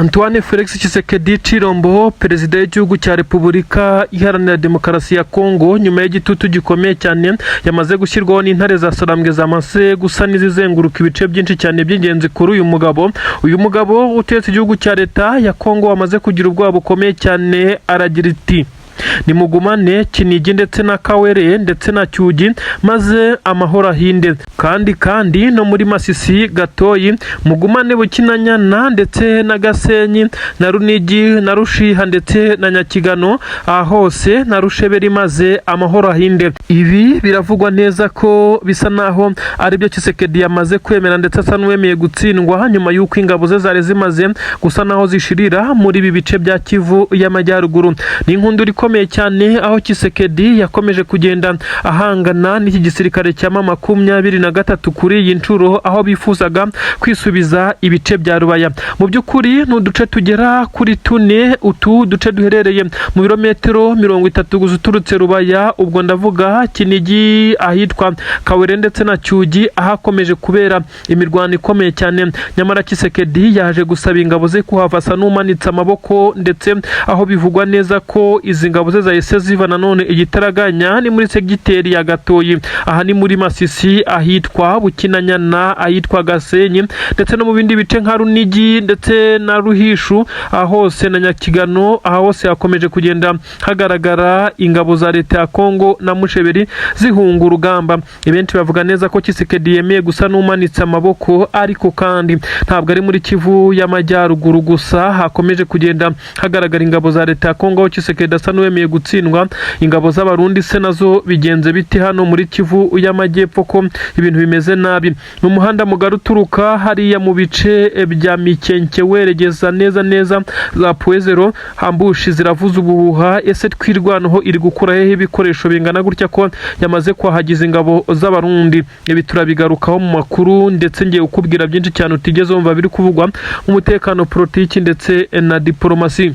Antoine Felix Tshisekedi Tshilombo, perezida w'igihugu cya Repubulika Iharanira Demokarasi ya Kongo, nyuma y'igitutu gikomeye cyane yamaze gushyirwaho n'intare za Sarambwe zamaze gusa n'izizenguruka ibice byinshi cyane by'ingenzi kuri uyu mugabo. Uyu mugabo utetse igihugu cya leta ya Kongo wamaze kugira ubwoba bukomeye cyane, aragira iti: "Nimugumane Kinigi ndetse na Kawere ndetse na Cyugi, maze amahoro ahinde. Kandi no muri Masisi Gatoyi mugumane Bukinanyana ndetse na Gasenyi na Runigi na Rushiha ndetse na Nyakigano, aha hose na Rusheberi, maze amahoro ahinde." Ibi biravugwa neza ko bisa naho aribyo Tshisekedi yamaze kwemera, ndetse asa n'uwemeye gutsindwa nyuma y'uko ingabo ze zari zimaze gusa naho zishirira muri ibi bice bya Kivu y'Amajyaruguru. Ni inkundura ikomeye cyane, aho Tshisekedi yakomeje kugenda ahangana n'iki gisirikare cya M23 kuri iyi nshuro, aho bifuzaga kwisubiza ibice bya Rubaya. Mu by'ukuri ni uduce tugera kuri tune, utu duce duherereye mu birometero 30 gusa uturutse Rubaya. Ubwo ndavuga Kinigi, ahitwa Kawere ndetse na Cyugi, ahakomeje kubera imirwano ikomeye cyane. Nyamara Tshisekedi yaje gusaba ingabo ze kuhava asa n'umanitse amaboko, ndetse aho bivugwa neza ko izi ngabo ze zahise ziva nanone igitaraganya, ni muri segiteri ya Gatoyi. Aha ni muri Masisi, ahitwa Bukinanyana, ahitwa Gasenyi, ndetse no mu bindi bice nka Runigi ndetse na Ruhishu, aha hose na Nyakigano. Aha hose hakomeje kugenda hagaragara ingabo za leta ya Kongo na Musheberi zihunga urugamba. Benshi bavuga neza ko Tshisekedi yemeye gusa n'umanitse amaboko. Ariko kandi ntabwo ari muri Kivu y'Amajyaruguru gusa hakomeje kugenda hagaragara ingabo za leta ya Kongo, aho Tshisekedi asa n'uwemeye gutsindwa. Ingabo z'Abarundi se nazo bigenze bite hano muri Kivu y'Amajyepfo, ko ibintu bimeze nabi? Ni umuhanda mugari uturuka hariya mu bice bya Mikenke weregeza neza neza za Pwezero. Ambushi ziravuza ubuhuha. Ese Twirwanaho iri gukura hehe ibikoresho bingana gutya, ko yamaze kuhagiza ingabo z'Abarundi? Ibi turabigarukaho mu makuru, ndetse ngiye kukubwira byinshi cyane utigeze wumva biri kuvugwa mu mutekano, politiki ndetse na diporomasi.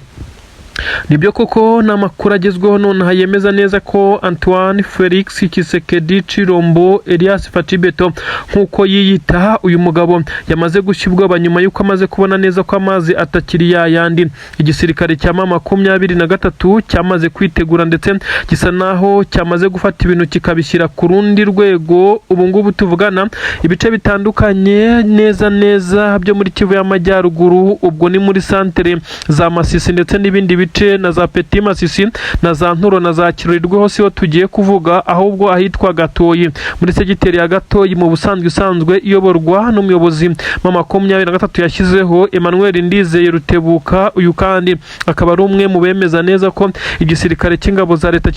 Nibyo koko, ni amakuru agezweho nonaha yemeza neza ko Antoine Felix Tshisekedi Tshilombo, Elias Fatshi Béton nk'uko yiyita, uyu mugabo yamaze gushya ubwoba nyuma y'uko amaze kubona neza ko amazi atakiri yayandi. Igisirikare cya M23 cyamaze kwitegura, ndetse gisa naho cyamaze gufata ibintu kikabishyira ku rundi rwego. Ubu ngubu tuvugana, ibice bitandukanye neza neza byo muri Kivu y'Amajyaruguru, ubwo ni muri santere za Masisi ndetse n'ibindi bice na za Petit Masisi na za Nturo na za Kirorirwe, hose ho tugiye kuvuga, ahubwo ahitwa Gatoyi, muri segiteri ya Gatoyi, mu busanzwe isanzwe iyoborwa n'umuyobozi M23 yashyizeho, Emmanuel Ndizeye Rutebuka. Uyu kandi akaba ari umwe mu bemeza neza ko igisirikare cy'ingabo za leta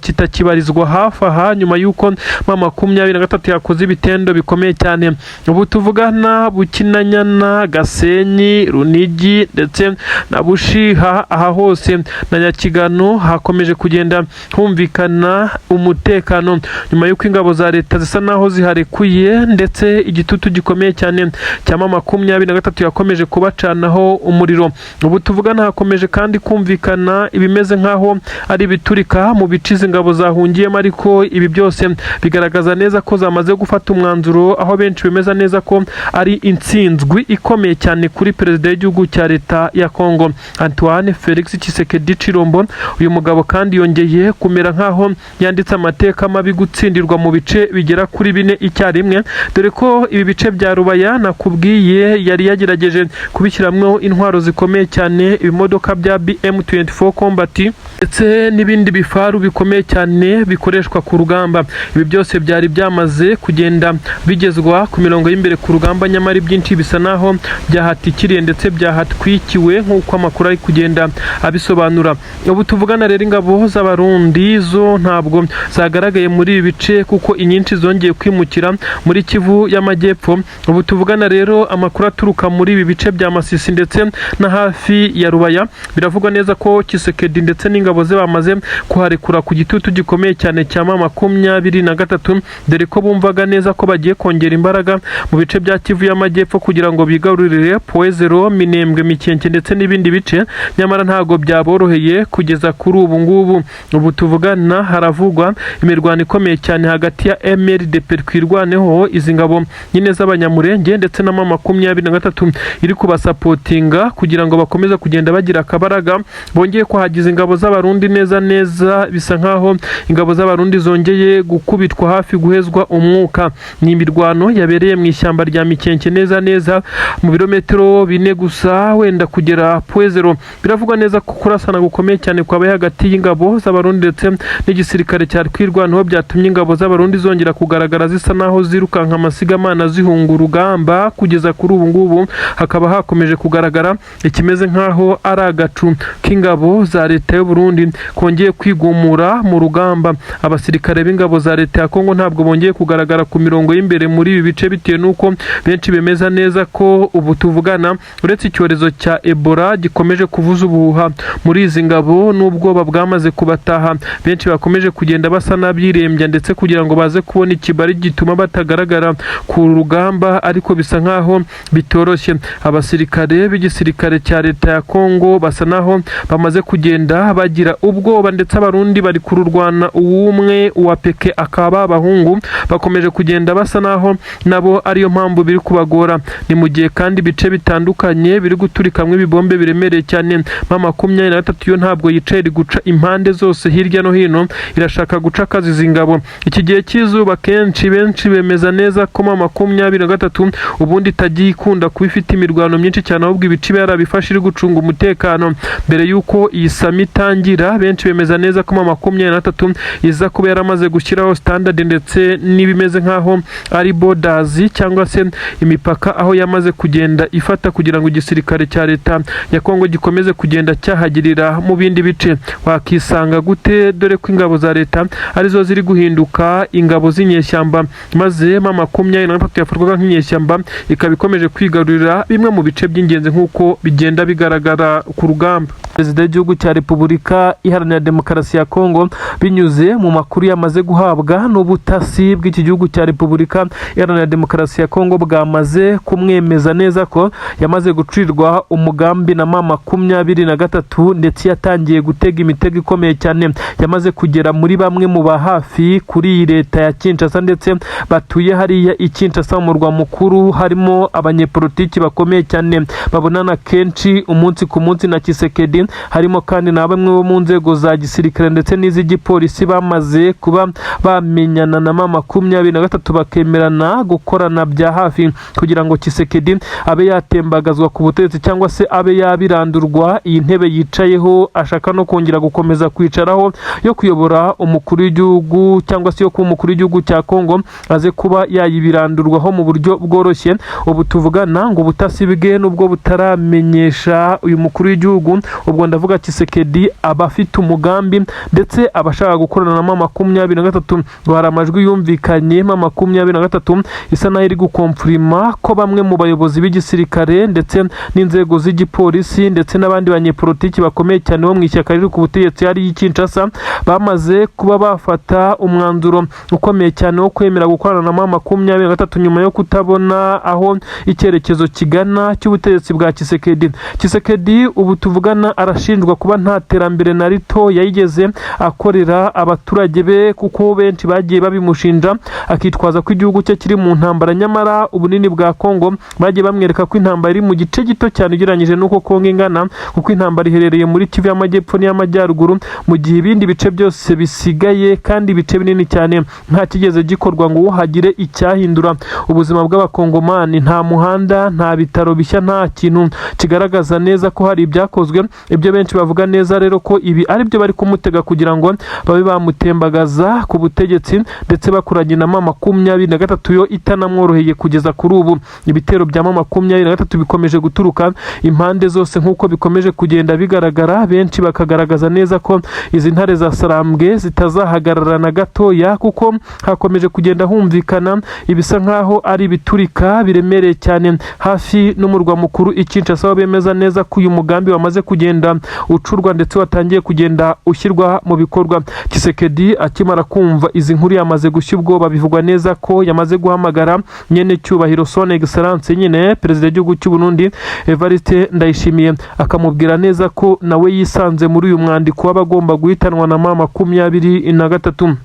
kitakibarizwa hafi aha, nyuma y'uko M23 yakoze ibitendo bikomeye cyane. Ubu tuvugana, Bukinanyana, Gasenyi, Runigi ndetse na Bushiha, aha hose na Nyakigano, hakomeje kugenda humvikana umutekano nyuma y'uko ingabo za leta zisa naho ziharekuye, ndetse igitutu gikomeye cyane cya M23 yakomeje kubacanaho umuriro. Ubu tuvugana hakomeje kandi kumvikana ibimeze nk'aho ari ibiturika mu bice izi ngabo zahungiyemo, ariko ibi byose bigaragaza neza ko zamaze gufata umwanzuro, aho benshi bemeza neza ko ari intsinzwi ikomeye cyane kuri perezida w'igihugu cya leta ya Kongo, Antoine Felix Tshisekedi Tshilombo. Uyu mugabo kandi yongeye kumera nk'aho yanditse amateka mabi, gutsindirwa mu bice bigera kuri bine icyarimwe, dore ko ibi bice bya Rubaya nakubwiye yari yagerageje kubishyiramo intwaro zikomeye cyane, ibimodoka bya BM24 Combat ndetse n'ibindi bifaru bikomeye cyane bikoreshwa ku rugamba. Ibi byose byari byamaze kugenda bigezwa ku mirongo y'imbere ku rugamba, nyamara ibyinshi bisa naho byahatikiriye ndetse byahatwikiwe, nk'uko amakuru ari kugenda abisobanura. Ubu tuvugana rero, ingabo z'Abarundi zo ntabwo zagaragaye muri ibi bice, kuko inyinshi zongeye kwimukira muri Kivu y'Amajyepfo. Ubu tuvugana rero, amakuru aturuka muri ibi bice bya Masisi ndetse na hafi ya Rubaya, biravugwa neza ko Tshisekedi ndetse n'ingabo ze bamaze kuharekura ku gitutu gikomeye cyane cya M23, dore ko bumvaga neza ko bagiye kongera imbaraga mu bice bya Kivu y'Amajyepfo kugira ngo bigarurire Point Zéro, Minembwe, Mikenke ndetse n'ibindi bice. Nyamara ntabwo Ntabwo byaboroheye kugeza kuri ubu ngubu. Ubu tuvugana haravugwa imirwano ikomeye cyane hagati ya MRDP Twirwaneho, izi ngabo nyine z'Abanyamurenge, ndetse na M23 iri kubasapotinga kugira ngo bakomeze kugenda bagira akabaraga. Bongeye kuhagiza ingabo z'Abarundi neza neza, bisa nkaho ingabo z'Abarundi zongeye gukubitwa hafi guhezwa umwuka. Ni imirwano yabereye mu ishyamba rya Mikenke, neza neza mu birometero 4 gusa wenda kugera Pwezero. Biravugwa neza ko kurasana gukomeye cyane kwabaye hagati y'ingabo z'Abarundi ndetse n'igisirikare cya Twirwaneho, byatumye ingabo z'Abarundi zongera kugaragara zisa naho zirukanka amasigamana zihunga urugamba. Kugeza kuri ubu ngubu hakaba hakomeje kugaragara ikimeze nk'aho ari agacu k'ingabo za leta y'u Burundi kongeye kwigumura mu rugamba. Abasirikare b'ingabo za leta ya Kongo ntabwo bongeye kugaragara ku mirongo y'imbere muri ibi bice, bitewe n'uko benshi bemeza neza ko ubu tuvugana, uretse icyorezo cya Ebola gikomeje kuvuza ubuhuha muri izi ngabo n'ubwoba bwamaze kubataha, benshi bakomeje kugenda basa n'abirembya ndetse kugira ngo baze kubona ikibari gituma batagaragara ku rugamba, ariko bisa nkaho bitoroshye. Abasirikare b'igisirikare cya leta ya Kongo basa naho bamaze kugenda bagira ubwoba, ndetse Abarundi bari kururwana uwumwe uwa peke akaba abahungu bakomeje kugenda basa naho nabo ariyo mpamvu biri kubagora. Ni mu gihe kandi ibice bitandukanye biri guturikamwo ibibombe biremereye cyane. M23 yo ntabwo yicaye, iri guca impande zose hirya no hino, irashaka guca akaziza ingabo. Iki gihe cy'izuba kenshi benshi bemeza neza ko M23 ubundi itagiye ikunda kuba ifite imirwano myinshi cyane, ahubwo ibice iba yarabifashe iri gucunga umutekano. Mbere y'uko iyi sami itangira, benshi bemeza neza ko M23 iza kuba yaramaze gushyiraho standard ndetse n'ibimeze nk'aho ari borders cyangwa se imipaka, aho yamaze kugenda ifata kugira ngo igisirikare cya leta ya Kongo gikomeze kugenda cyahagirira mu bindi bice. Wakisanga gute, dore ko ingabo za leta arizo ziri guhinduka ingabo z'inyeshyamba, maze M23 yafatwaga nk'inyeshyamba ikaba ikomeje kwigarurira bimwe mu bice by'ingenzi nk'uko bigenda bigaragara ku rugamba. Perezida w'igihugu cya Repubulika Iharanira Demokarasi ya Kongo, binyuze mu makuru yamaze guhabwa n'ubutasi bw'iki gihugu cya Repubulika Iharanira Demokarasi ya Kongo, bwamaze kumwemeza neza ko yamaze gucirwa umugambi na M23, ndetse yatangiye gutega imitego ikomeye cyane, yamaze kugera muri bamwe mu ba hafi kuri iyi leta ya Kinshasa ndetse batuye hariya i Kinshasa mu murwa mukuru. Harimo abanyepolitiki bakomeye cyane babonana kenshi umunsi ku munsi na Tshisekedi, harimo kandi na bamwe bo mu nzego za gisirikare ndetse n'iz'igipolisi bamaze kuba bamenyana na M23, bakemerana gukorana bya hafi kugira ngo Tshisekedi abe yatembagazwa ku butegetsi cyangwa se abe yabirandurwa iyi ntebe yicayeho ashaka no kongera gukomeza kwicaraho yo kuyobora umukuru w'igihugu, cyangwa se yo kuba umukuru w'igihugu cya Kongo, aze kuba yayibirandurwaho mu buryo bworoshye. Ubu tuvugana ngo ubutasi bwe nubwo butaramenyesha uyu mukuru w'igihugu, ubwo ndavuga Tshisekedi, aba afite umugambi ndetse aba ashaka gukorana na M23. Ngo hari amajwi yumvikanye M23 isa naho iri gukomfurima ko bamwe mu bayobozi b'igisirikare ndetse n'inzego z'igipolisi ndetse n'abandi banyepolitiki bakomeye cyane bo mu ishyaka riri ku butegetsi ari i Kinshasa bamaze kuba bafata umwanzuro ukomeye cyane wo kwemera gukorana na M23 nyuma yo kutabona aho icyerekezo kigana cy'ubutegetsi bwa Tshisekedi. Tshisekedi ubu tuvugana arashinjwa kuba nta terambere na rito yayigeze akorera abaturage be, kuko benshi bagiye babimushinja, akitwaza ko igihugu cye kiri mu ntambara, nyamara ubunini bwa Kongo bagiye bamwereka ko intambara iri mu gice gito cyane ugereranyije n'uko Kongo ingana, kuko intambara iherereye muri Kivu y'Amajyepfo n'iy'Amajyaruguru, mu gihe ibindi bice byose bisigaye kandi ibice binini cyane nta kigeze gikorwa ngo hagire icyahindura ubuzima bw'Abakongomani. Nta muhanda, nta bitaro bishya, nta kintu kigaragaza neza ko hari ibyakozwe. Ibyo benshi bavuga neza rero ko ibi ari byo bari kumutega kugira ngo babe bamutembagaza ku butegetsi, ndetse bakoranye na M23 yo itanamworoheye. Kugeza kuri ubu ibitero bya M23 bikomeje guturuka impande zose nk'uko bikomeje kugenda bigaragara, benshi bakagaragaza neza ko izi ntare za Sarambwe zitazahagarara na gatoya, kuko hakomeje kugenda humvikana ibisa nkaho ari ibiturika biremereye cyane hafi n'umurwa mukuru i Kinshasa, aho bemeza neza ko uyu mugambi wamaze kugenda kugenda ucurwa ndetse watangiye kugenda ushyirwa mu bikorwa. Tshisekedi akimara kumva izi nkuru yamaze gushya ubwoba. Bivugwa neza ko yamaze guhamagara nyene cyubahiro, Son Excellence nyine, perezida w'igihugu cy'u Burundi Evariste Ndayishimiye, akamubwira neza ko nawe yisanze muri uyu mwandiko w'abagomba guhitanwa na M23.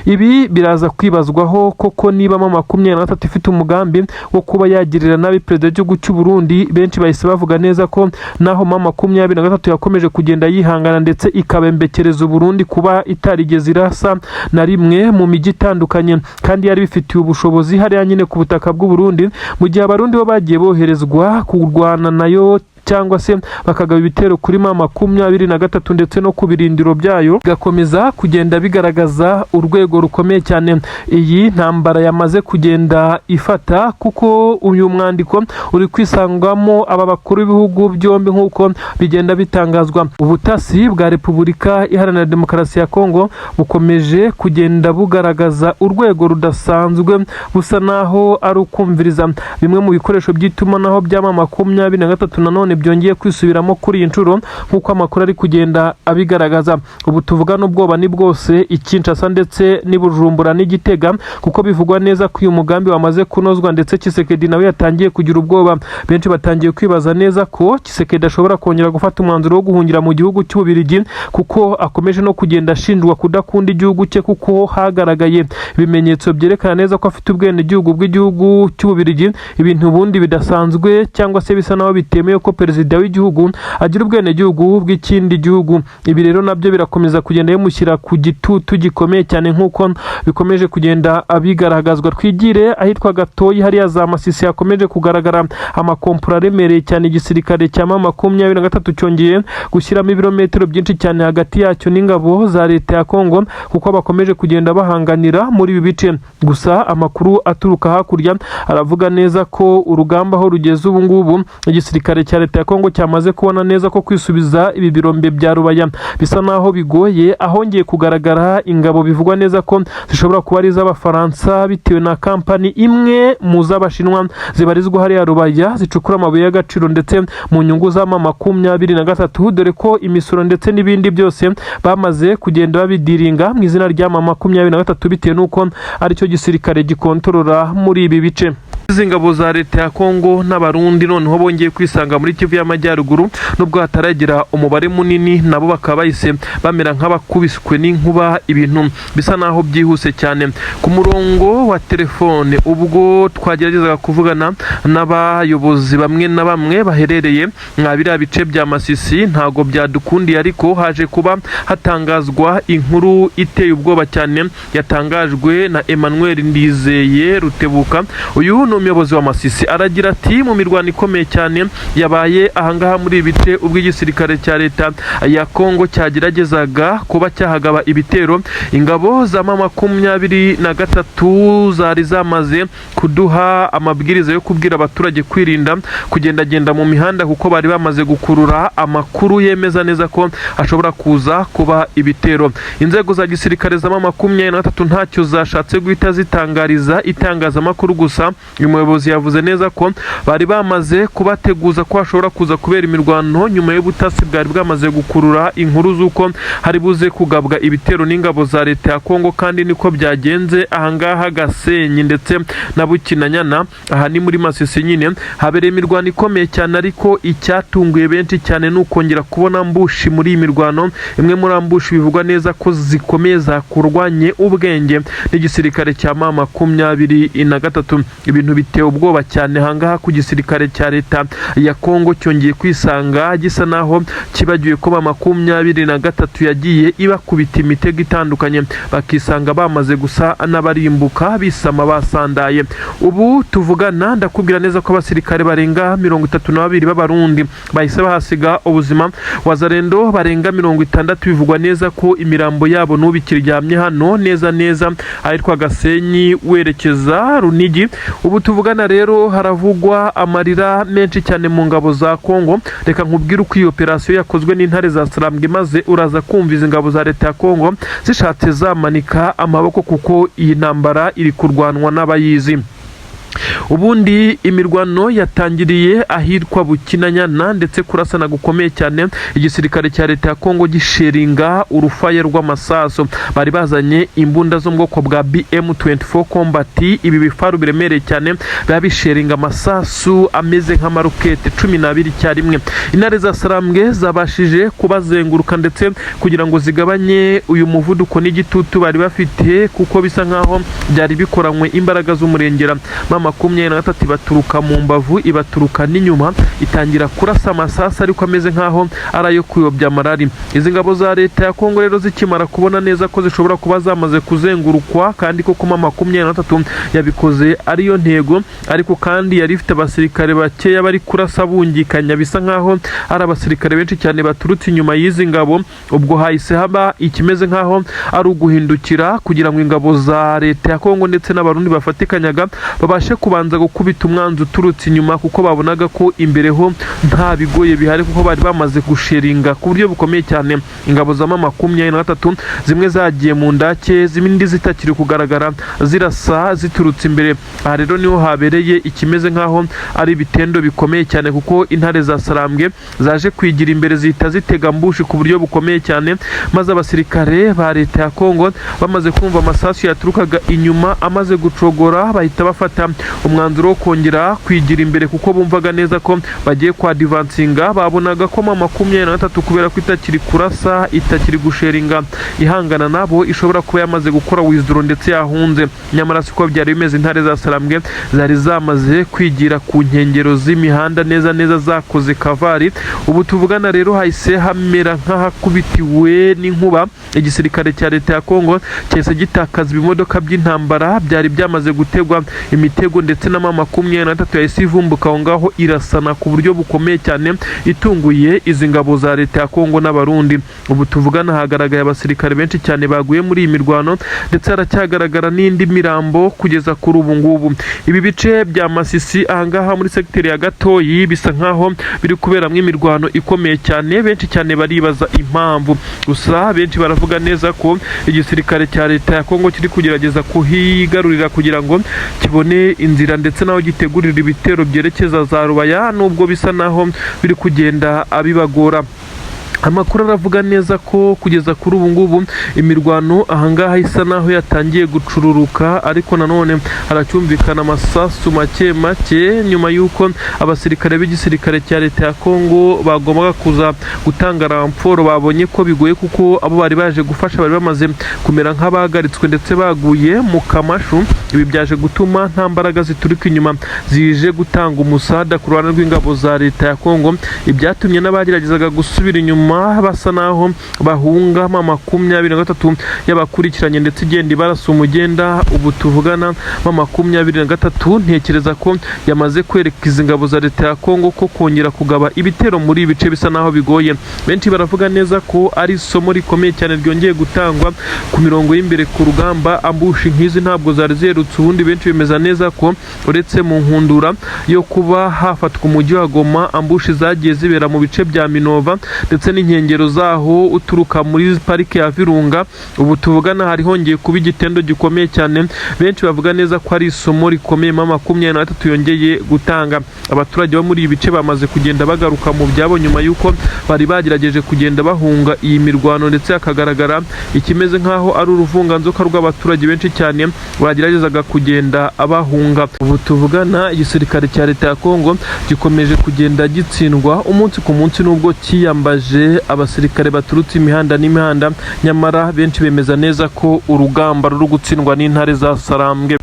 Ibi biraza kwibazwaho koko niba M23 ifite umugambi wo kuba yagirira nabi perezida w'igihugu cy'u Burundi. Benshi bahise bavuga neza ko naho M23 yakomeje kugenda yihangana ndetse ikabembekereza Burundi kuba itarigeze irasa na rimwe mu mijyi itandukanye, kandi yari bifitiye ubushobozi hariya nyine ku butaka bw'u Burundi, mu gihe Abarundi bo bagiye boherezwa kurwana nayo cyangwa se bakagaba ibitero kuri M23 ndetse no ku birindiro byayo, bigakomeza kugenda bigaragaza urwego rukomeye cyane iyi ntambara yamaze kugenda ifata, kuko uyu mwandiko uri kwisangwamo aba bakuru b'ibihugu byombi nk'uko bigenda bitangazwa. Ubutasi bwa Repubulika Iharanira Demokarasi ya Kongo bukomeje kugenda bugaragaza urwego rudasanzwe, busa naho ari ukumviriza bimwe mu bikoresho by'itumanaho bya M23 nanone byongeye kwisubiramo kuri iyi nshuro, nk'uko amakuru ari kugenda abigaragaza. Ubu tuvugana ubwoba ni bwose i Kinshasa ndetse n'i Bujumbura n'i Gitega, kuko bivugwa neza ko uyu mugambi wamaze kunozwa ndetse Tshisekedi nawe yatangiye kugira ubwoba. Benshi batangiye kwibaza neza ko Tshisekedi ashobora kongera gufata umwanzuro wo guhungira mu gihugu cy'Ububirigi, kuko akomeje no kugenda ashinjwa kudakunda igihugu cye, kuko hagaragaye ibimenyetso byerekana neza ko afite ubwenegihugu bw'igihugu cy'Ububirigi, ibintu ubundi bidasanzwe cyangwa se bisa naho bitemewe ko perezida w'igihugu agira ubwenegihugu bw'ikindi gihugu. Ibi rero nabyo birakomeza kugenda bimushyira ku gitutu gikomeye cyane, nk'uko bikomeje kugenda bigaragazwa. Twigire ahitwa Gatoyi hariya za Masisi, hakomeje kugaragara amakompura aremereye cyane. Igisirikare cya M23 cyongeye gushyiramo ibirometero byinshi cyane hagati yacyo n'ingabo za leta ya Kongo, kuko bakomeje kugenda bahanganira muri ibi bice. Gusa amakuru aturuka hakurya aravuga neza ko urugamba aho rugeze ubu ngubu, igisirikare cya leta ya Kongo cyamaze kubona neza ko kwisubiza ibi birombe bya Rubaya bisa naho bigoye. Ahongeye kugaragara ingabo bivugwa neza ko zishobora kuba ari iz'Abafaransa, bitewe na kampani imwe mu z'Abashinwa zibarizwa hariya Rubaya zicukura amabuye y'agaciro ndetse mu nyungu za M23, dore ko imisoro ndetse n'ibindi byose bamaze kugenda babidiringa mu izina rya M23, bitewe n'uko aricyo gisirikare gikontorora muri ibi bice. Izi ngabo za leta ya Kongo n'Abarundi noneho bongeye kwisanga muri Kivu y'Amajyaruguru, nubwo hataragira umubare munini, nabo bakaba bahise bamera nk'abakubiswe n'inkuba. Ibintu bisa naho byihuse cyane. Ku murongo wa telefone, ubwo twageragezaga kuvugana n'abayobozi bamwe na bamwe baherereye mwa biriya bice bya Masisi, ntago byadukundiye, ariko haje kuba hatangazwa inkuru iteye ubwoba cyane yatangajwe na Emmanuel Ndizeye Rutebuka. Uyu ni umuyobozi wa Masisi. Aragira ati: "Mu mirwano ikomeye cyane yabaye ahangaha muri ibi bice, ubwo igisirikare cya leta ya Kongo cyageragezaga kuba cyahagaba ibitero, ingabo za M23 zari zamaze kuduha amabwiriza yo kubwira abaturage kwirinda kugendagenda mu mihanda, kuko bari bamaze gukurura amakuru yemeza neza ko hashobora kuza kuba ibitero. Inzego za gisirikare za M23 ntacyo zashatse guhita zitangariza itangazamakuru, gusa uyu muyobozi yavuze neza ko bari bamaze kubateguza ko hashobora kuza kubera imirwano, nyuma y'ubutasi bwari bwamaze gukurura inkuru z'uko hari buze kugabwa ibitero n'ingabo za leta ya Kongo, kandi niko byagenze. Ahangaha Gasenyi ndetse na Bukinanyana, aha ni muri Masisi nyine, habereye imirwano ikomeye cyane. Ariko icyatunguye benshi cyane ni ukongera kubona ambush muri iyi mirwano, imwe muri ambush bivugwa neza ko zikomeye zakurwanye ubwenge n'igisirikare cya M23. Ibintu biteye ubwoba cyane ahangaha ku gisirikare cya leta ya Kongo, cyongeye kwisanga gisa naho kibagiwe ko M23 yagiye ibakubita imitego itandukanye, bakisanga bamaze gusa n'abarimbuka bisama basandaye. Ubu tuvugana ndakubwira neza ko abasirikare barenga 32 b'Abarundi bahise bahasiga ubuzima, Wazalendo barenga 60 bivugwa neza ko imirambo yabo n'ubu ikiryamye hano neza neza ahitwa Gasenyi werekeza Runigi. Ubu tuvugana rero haravugwa amarira menshi cyane mu ngabo za Kongo. Reka nkubwire uko iyi operasiyo yakozwe n'intare za Sarambwe, maze uraza kumva izi ngabo za leta ya Kongo zishatse zamanika amaboko, kuko iyi ntambara iri kurwanwa n'abayizi. Ubundi imirwano yatangiriye ahitwa Bukinanyana, ndetse kurasana gukomeye cyane, igisirikare cya leta ya Kongo gisheringa urufaya rw'amasaso. Bari bazanye imbunda zo mu bwoko bwa BM24 Combat. Ibi bifaru biremereye cyane biba bisheringa amasasu ameze nk'amarokete 12 icyarimwe. Intare za Sarambwe zabashije kubazenguruka, ndetse kugira ngo zigabanye uyu muvuduko n'igitutu bari bafite, kuko bisa nkaho byari bikoranywe imbaraga z'umurengera. M23 ibaturuka mu mbavu, ibaturuka n'inyuma, itangira kurasa amasasu ariko ameze nkaho ari ayo kuyobya amarari. Izi ngabo za leta ya Kongo rero zikimara kubona neza ko zishobora kuba zamaze kuzengurukwa, kandi koko M23 yabikoze ariyo ntego, ariko kandi yari ifite abasirikare bakeya bari kurasa bungikanya, bisa nkaho ari abasirikare benshi cyane baturutse inyuma y'izi ngabo. Ubwo hahise haba ikimeze nkaho ari uguhindukira, kugira ngo ingabo za leta ya Kongo ndetse n'Abarundi bafatikanyaga babashe kubanza gukubita umwanzi uturutse inyuma, kuko babonaga ko imbere ho nta bigoye bihari, kuko bari bamaze gusheringa ku buryo bukomeye cyane. Ingabo za M23 zimwe zagiye mu ndake, zindi zitakiri kugaragara, zirasa ziturutse imbere. Aha rero niho habereye ikimeze nkaho ari ibitendo bikomeye cyane, kuko intare za Sarambwe zaje kwigira imbere, zihita zitega ambush ku buryo bukomeye cyane, maze abasirikare ba leta ya Kongo bamaze kumva amasasu yaturukaga inyuma amaze gucogora, bahita bafata umwanzuro wo kongera kwigira imbere, kuko bumvaga neza ko bagiye kwadivansinga. Babonaga ko M23, kubera ko itakiri kurasa, itakiri gusheringa ihangana nabo, ishobora kuba yamaze gukora withdraw ndetse yahunze. Nyamara siko byari bimeze. Intare za Sarambwe zari zamaze kwigira ku nkengero z'imihanda neza neza, zakoze cover. Ubu tuvugana rero hahise hamera nk'ahakubitiwe n'inkuba. Igisirikare cya leta ya Kongo cyahise gitakaza ibimodoka by'intambara byari byamaze gutegwa imitego, ndetse na M23 yahise ivumbuka aho ngaho, irasana ku buryo bukomeye cyane, itunguye izi ngabo za leta ya Kongo n'Abarundi. Ubu tuvugana hagaragaye abasirikare benshi cyane baguye muri iyi mirwano, ndetse haracyagaragara n'indi mirambo kugeza kuri ubu ngubu. Ibi bice bya Masisi, ahangaha muri segiteri ya Gatoyi, bisa nkaho biri kuberamo imirwano ikomeye cyane. Benshi cyane baribaza impamvu, gusa benshi baravuga neza ko igisirikare cya leta ya Kongo kiri kugerageza kuhigarurira kugira ngo kibone inzira, ndetse naho gitegurira ibitero byerekeza za Rubaya, nubwo bisa naho biri kugenda abibagora. Amakuru aravuga neza ko kugeza kuri ubu ngubu imirwano ahangaha isa naho yatangiye gucururuka, ariko nanone haracyumvikana amasasu make make, nyuma y'uko abasirikare b'igisirikare cya leta ya Kongo bagombaga kuza gutanga renfort babonye ko bigoye, kuko abo bari baje gufasha bari bamaze kumera nk'abahagaritswe ndetse baguye mu kamashu. Ibi byaje gutuma nta mbaraga zituruka inyuma zije gutanga umusada ku ruhande rw'ingabo za leta ya Kongo, ibyatumye n'abageragezaga gusubira inyuma basa naho bahunga. M23 y'abakurikiranye ndetse igenda ibarasa umugenda. Ubu tuvugana M23 ntekereza ko yamaze kwereka izi ngabo za leta ya Kongo ko kongera kugaba ibitero muri ibi bice bisa naho bigoye. Benshi baravuga neza ko ari isomo rikomeye cyane ryongeye gutangwa ku mirongo y'imbere ku rugamba. Ambush nk'izi ntabwo zari ziherutse. Ubundi benshi bemeza neza ko uretse mu nkundura yo kuba hafatwa umujyi wa Goma, ambush zagiye zibera mu bice bya Minova ndetse n'inkengero zaho uturuka muri parike ya Virunga. Ubu tuvugana hari hongeye kuba igitendo gikomeye cyane. Benshi bavuga neza ko ari isomo rikomeye M23 yongeye gutanga. Abaturage bo muri ibi bice bamaze kugenda bagaruka mu byabo, nyuma y'uko bari bagerageje kugenda bahunga iyi mirwano, ndetse hakagaragara ikimeze nk'aho ari uruvunganzoka rw'abaturage benshi cyane bageragezaga kugenda bahunga. Ubu tuvugana igisirikare cya leta ya Kongo gikomeje kugenda gitsindwa umunsi ku munsi, nubwo cyiyambaje abasirikare baturutse imihanda n'imihanda, nyamara benshi bemeza neza ko urugamba ruri gutsindwa n'intare za Sarambwe.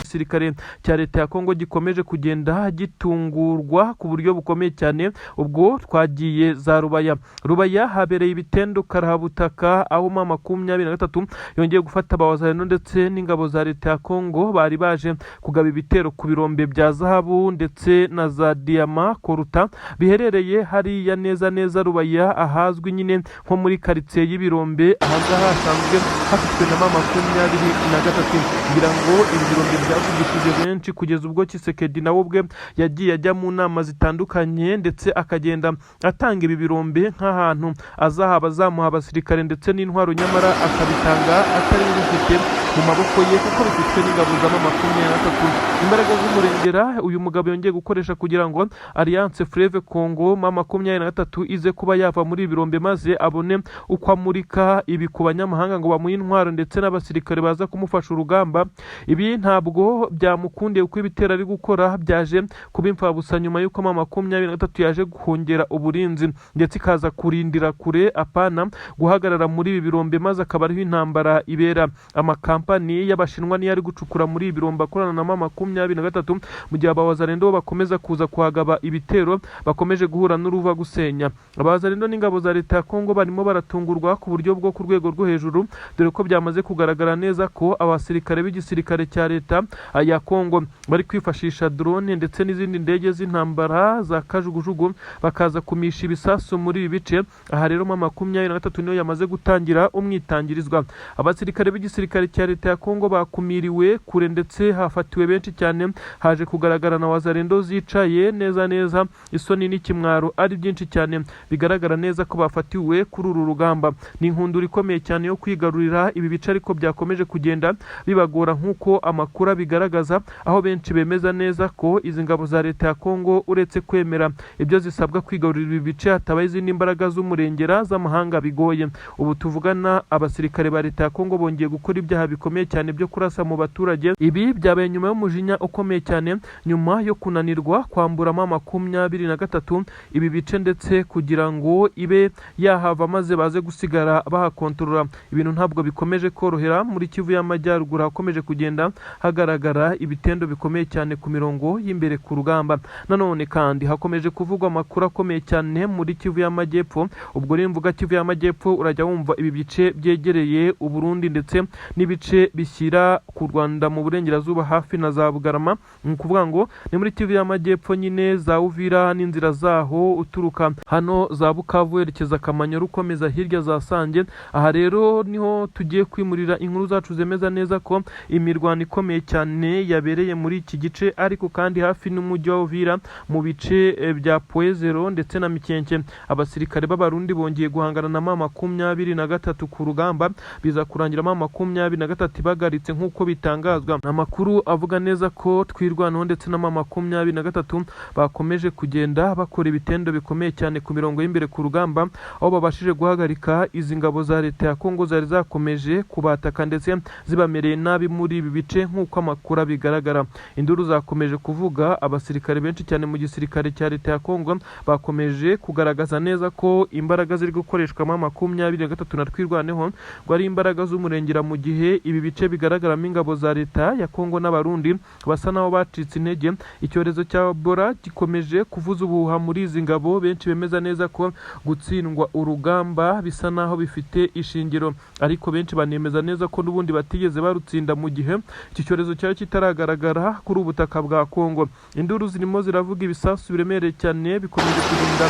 Igisirikare cya leta ya Kongo gikomeje kugenda gitungurwa ku buryo bukomeye cyane. Ubwo twagiye za Rubaya. Rubaya habereye ibitendo karahabutaka, aho M23 yongeye gufata abawazalendo ndetse n'ingabo za leta ya Kongo bari baje kugaba ibitero ku birombe bya zahabu ndetse na za diyama koruta biherereye hariya neza neza Rubaya, ahazwi nyine nko muri karitsiye y'ibirombe. Ahangaha hasanzwe hafitwe na M23. Kugira ngo ibi birombe bya Byavugishije benshi kugeza ubwo Tshisekedi nawe ubwe yagiye ajya mu nama zitandukanye, ndetse akagenda atanga ibi birombe nk'ahantu azahaba azamuha abasirikare ndetse n'intwaro, nyamara akabitanga atari bifite mu maboko ye, kuko bifitwe n'ingabo za M23. Imbaraga z'umurengera uyu mugabo yongeye gukoresha kugira ngo Alliance Fleuve Congo M23 ize kuba yava muri ibi birombe, maze abone uko amurika ibi ku banyamahanga ngo bamuhe intwaro ndetse n'abasirikare baza kumufasha urugamba. Ibi ntabwo byamukundiye, kuko ibitero ari gukora byaje kuba imfabusa nyuma y'uko M23 yaje guhongera uburinzi, ndetse ikaza kurindira kure, apana guhagarara muri ibi birombe, maze akaba ariho intambara ibera. Amakampani y'Abashinwa niyo ari gucukura muri ibi birombe akorana na M23, mu gihe Abawazalendo bo bakomeza kuza kuhagaba ibitero, bakomeje guhura n'uruva gusenya. Abawazalendo n'ingabo za leta ya Kongo barimo baratungurwa ku buryo bwo ku rwego rwo hejuru, dore ko byamaze kugaragara neza ko abasirikare b'igisirikare cya leta ya Kongo bari kwifashisha drone ndetse n'izindi ndege z'intambara za kajugujugu, bakaza kumisha ibisasu muri ibi bice. Aha rero M23 niyo yamaze gutangira umwitangirizwa. Abasirikare b'igisirikare cya leta ya Kongo bakumiriwe kure, ndetse hafatiwe benshi cyane. Haje kugaragara na Wazalendo zicaye neza neza, isoni n'ikimwaro ari byinshi cyane, bigaragara neza ko bafatiwe kuri uru rugamba. Ni inkundura ikomeye cyane yo kwigarurira ibi bice, ariko byakomeje kugenda bibagora nk'uko amakuru abigaragaza, aho benshi bemeza neza ko izi ngabo za leta ya Kongo, uretse kwemera ibyo zisabwa kwigarurira ibi bice, hatabaye izindi mbaraga z'umurengera z'amahanga bigoye. Ubu tuvugana, abasirikare ba leta ya Kongo bongeye gukora ibyaha bikomeye cyane byo kurasa mu baturage. Ibi byabaye nyuma y'umujinya ukomeye cyane, nyuma yo kunanirwa kwambura M23 ibi bice, ndetse kugira ngo ibe yahava maze baze gusigara bahakontorora. Ibintu ntabwo bikomeje korohera muri Kivu y'Amajyaruguru, hakomeje kugenda hagaragara ibitendo bikomeye cyane ku mirongo y'imbere ku rugamba. Nanone kandi hakomeje kuvugwa amakuru akomeye cyane muri Kivu y'Amajyepfo. Ubwo rero mvuga Kivu y'Amajyepfo, urajya wumva ibi bice byegereye Uburundi ndetse n'ibice bishyira ku Rwanda mu burengerazuba hafi na za Bugarama. Ni ukuvuga ngo ni muri Kivu y'Amajyepfo nyine, za Uvira n'inzira zaho, uturuka hano za Bukavu werekeza Kamanyola, ukomeza hirya za Sange. Aha rero niho tugiye kwimurira inkuru zacu zemeza neza ko imirwano ikomeye cyane yabereye muri iki gice, ariko kandi hafi n'umujyi wa Uvira, mu bice bya Poezero ndetse na Mikenke. Abasirikare b'Abarundi bongeye guhangana na M23 ku rugamba, biza kurangira M23 ibagaritse nk'uko bitangazwa. Amakuru avuga neza ko Twirwanaho ndetse na M23 bakomeje kugenda bakora ibitendo bikomeye cyane ku mirongo y'imbere ku rugamba, aho babashije guhagarika izi ngabo za leta ya Kongo zari zakomeje kubataka ndetse zibamereye nabi muri ibi bice nk'uko amakuru abigaragara. Induru zakomeje kuvuga, abasirikare benshi cyane mu gisirikare cya leta ya Kongo bakomeje kugaragaza neza ko imbaraga ziri gukoreshwa M23 na Twirwaneho ngo ari imbaraga z'umurengera, mu gihe ibi bice bigaragaramo ingabo za leta ya Kongo n'Abarundi basa naho bacitse intege. Icyorezo cya Ebola gikomeje kuvuza ubuhuha muri izi ngabo, benshi bemeza neza ko gutsindwa urugamba bisa naho bifite ishingiro, ariko benshi banemeza neza ko n'ubundi batigeze barutsinda mu gihe iki cyorezo cyari kitaragaragara kuri ubu butaka bwa Kongo. Induru zirimo ziravuga, ibisasu biremereye cyane bikomeje kugenda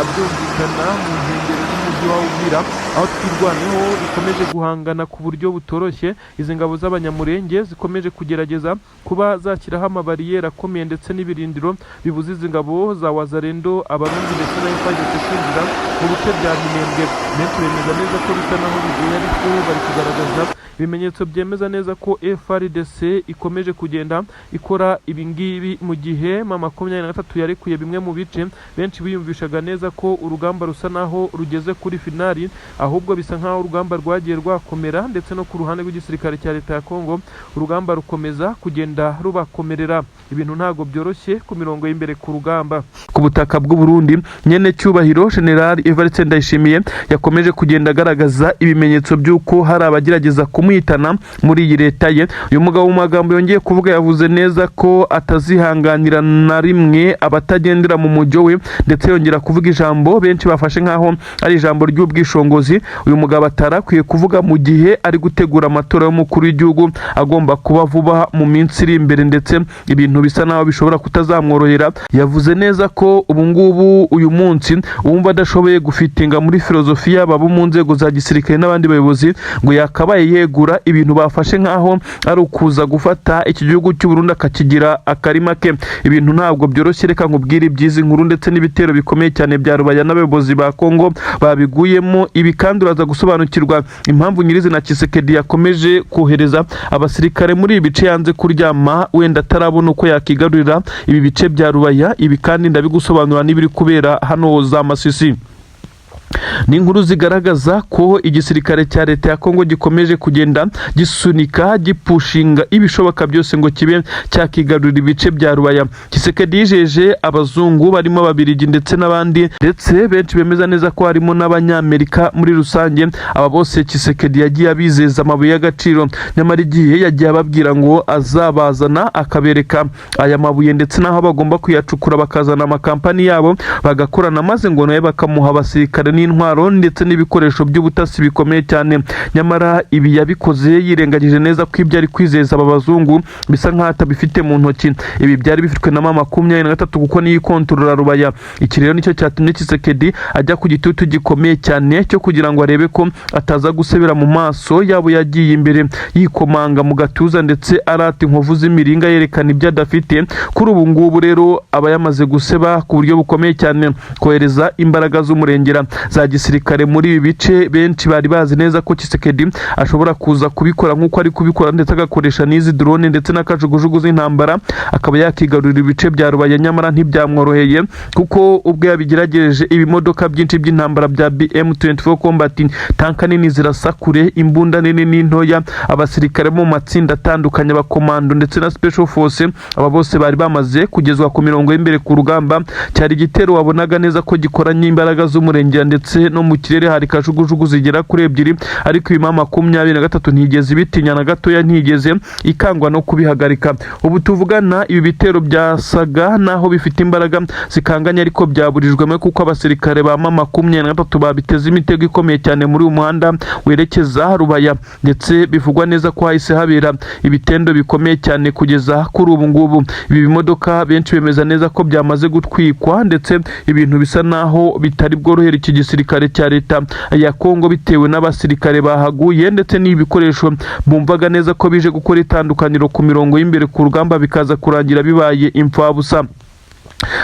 byumvikana mu nkengero z'umujyi wa Uvira, aho Twirwaneho ikomeje guhangana ku buryo butoroshye. Izi ngabo z'Abanyamurenge zikomeje kugerageza kuba zashyiraho amabariyeri akomeye ndetse n'ibirindiro bibuza izi ngabo za Wazalendo, Abarundi ndetse na FARDC kwinjira mu bice bya Minembwe. Benshi bemeza neza ko bisa naho bigoye, ariko bari kugaragaza ibimenyetso byemeza neza ko FARDC ikomeje kugenda ikora ibingibi, mu gihe M23 yarekuye bimwe mu bice. Benshi biyumvishaga neza ko urugamba rusa naho rugeze kuri finali, ahubwo bisa nkaho urugamba rwagiye rwakomera, ndetse no ku ruhande rw'igisirikare cya leta ya Kongo urugamba rukomeza kugenda rubakomerera. Ibintu ntabwo byoroshye ku mirongo y'imbere ku rugamba. Ku butaka bw'u Burundi, nyene cyubahiro General Evariste Ndayishimiye yakomeje kugenda agaragaza ibimenyetso by'uko hari abagerageza kumuhitana muri iyi leta ye. Uyu mugabo mu magambo yongeye kuvuga, yavuze neza ko atazihanganira na rimwe abatagendera mu mujyo we, ndetse yongera kuvuga ijambo benshi bafashe nk'aho ari ijambo ry'ubwishongozi uyu mugabo atarakwiye kuvuga mu gihe ari gutegura amatora y'umukuru w'igihugu agomba kuba vuba mu minsi iri imbere, ndetse ibintu bisa naho bishobora kutazamworohera. Yavuze neza ko ubu ngubu uyu munsi uwumva adashoboye gufitinga muri filozofiya, baba mu nzego za gisirikare n'abandi bayobozi, ngo yakabaye yegura. kwitegura ibintu bafashe nk'aho ari ukuza gufata iki gihugu cy'u Burundi akakigira akarima ke. Ibintu ntabwo byoroshye. Reka nkubwire iby'izi nkuru ndetse n'ibitero bikomeye cyane bya Rubaya n'abayobozi ba Kongo babiguyemo. Ibi kandi uraza gusobanukirwa impamvu nyirizina Tshisekedi yakomeje kohereza abasirikare muri ibi bice, yanze kuryama wenda atarabona uko yakigarurira ibi bice bya Rubaya. Ibi kandi ndabigusobanura n'ibiri kubera hano za Masisi. Ni inkuru zigaragaza ko igisirikare cya leta ya Kongo gikomeje kugenda gisunika, gipushinga ibishoboka byose ngo kibe cyakigarurira ibice bya Rubaya. Tshisekedi yijeje abazungu barimo Ababiligi ndetse n'abandi, ndetse benshi bemeza neza ko harimo n'Abanyamerika muri rusange. Aba bose Tshisekedi yagiye abizeza amabuye y'agaciro, nyamara igihe yagiye ababwira ngo azabazana akabereka aya mabuye ndetse n'aho bagomba kuyacukura, bakazana amakampani yabo bagakorana, maze ngo nawe bakamuha abasirikare n'intwaro ndetse n'ibikoresho by'ubutasi bikomeye cyane. Nyamara ibi yabikoze yirengagije neza ko ibyo ari kwizeza aba bazungu bisa nk'aho atabifite mu ntoki. Ibi byari bifitwe na M23 kuko niyo ikontorora Rubaya. Iki rero nicyo cyatumye Tshisekedi ajya ku gitutu gikomeye cyane cyo kugira ngo arebe ko ataza gusebera mu maso yabo. Yagiye imbere yikomanga mu gatuza ndetse arata inkovu z'imiringa, yerekana ibyo adafite. Kuri ubu ngubu rero aba yamaze guseba ku buryo bukomeye cyane. Kohereza imbaraga z'umurengera za gisirikare muri ibi bice, benshi bari bazi neza ko Tshisekedi ashobora kuza kubikora nk'uko ari kubikora, ndetse agakoresha n'izi drone ndetse n'akajugujugu z'intambara, akaba yakigarurira ibice bya Rubaya. Nyamara ntibyamworoheye, kuko ubwo yabigerageje ibimodoka byinshi by'intambara bya BM24 Combat, tanka nini zirasa kure, imbunda nini n'intoya, abasirikare bo mu matsinda atandukanye, abakomando ndetse na special force, aba bose bari bamaze kugezwa ku mirongo y'imbere ku rugamba. Cyari igitero wabonaga neza ko gikoranye imbaraga z'umurengera, ndetse no mu kirere hari kajugujugu zigera kuri ebyiri. Ariko iyi M23 ntigeze ibitinya na gatoya, ntigeze ikangwa no kubihagarika. Ubu tuvugana ibi bitero byasaga naho bifite imbaraga zikanganye, ariko byaburijwemo kuko abasirikare ba M23 babiteze imitego ikomeye cyane muri uyu muhanda werekeza Rubaya, ndetse bivugwa neza ko hahise habera ibitendo bikomeye cyane. Kugeza kuri ubu ngubu ibi bimodoka benshi bemeza neza ko byamaze gutwikwa, ndetse ibintu bisa naho bitari bworohere iki gisirikare cya leta ya Kongo bitewe n'abasirikare bahaguye, ndetse n'ibikoresho bumvaga neza ko bije gukora itandukaniro ku mirongo y'imbere ku rugamba bikaza kurangira bibaye imfabusa.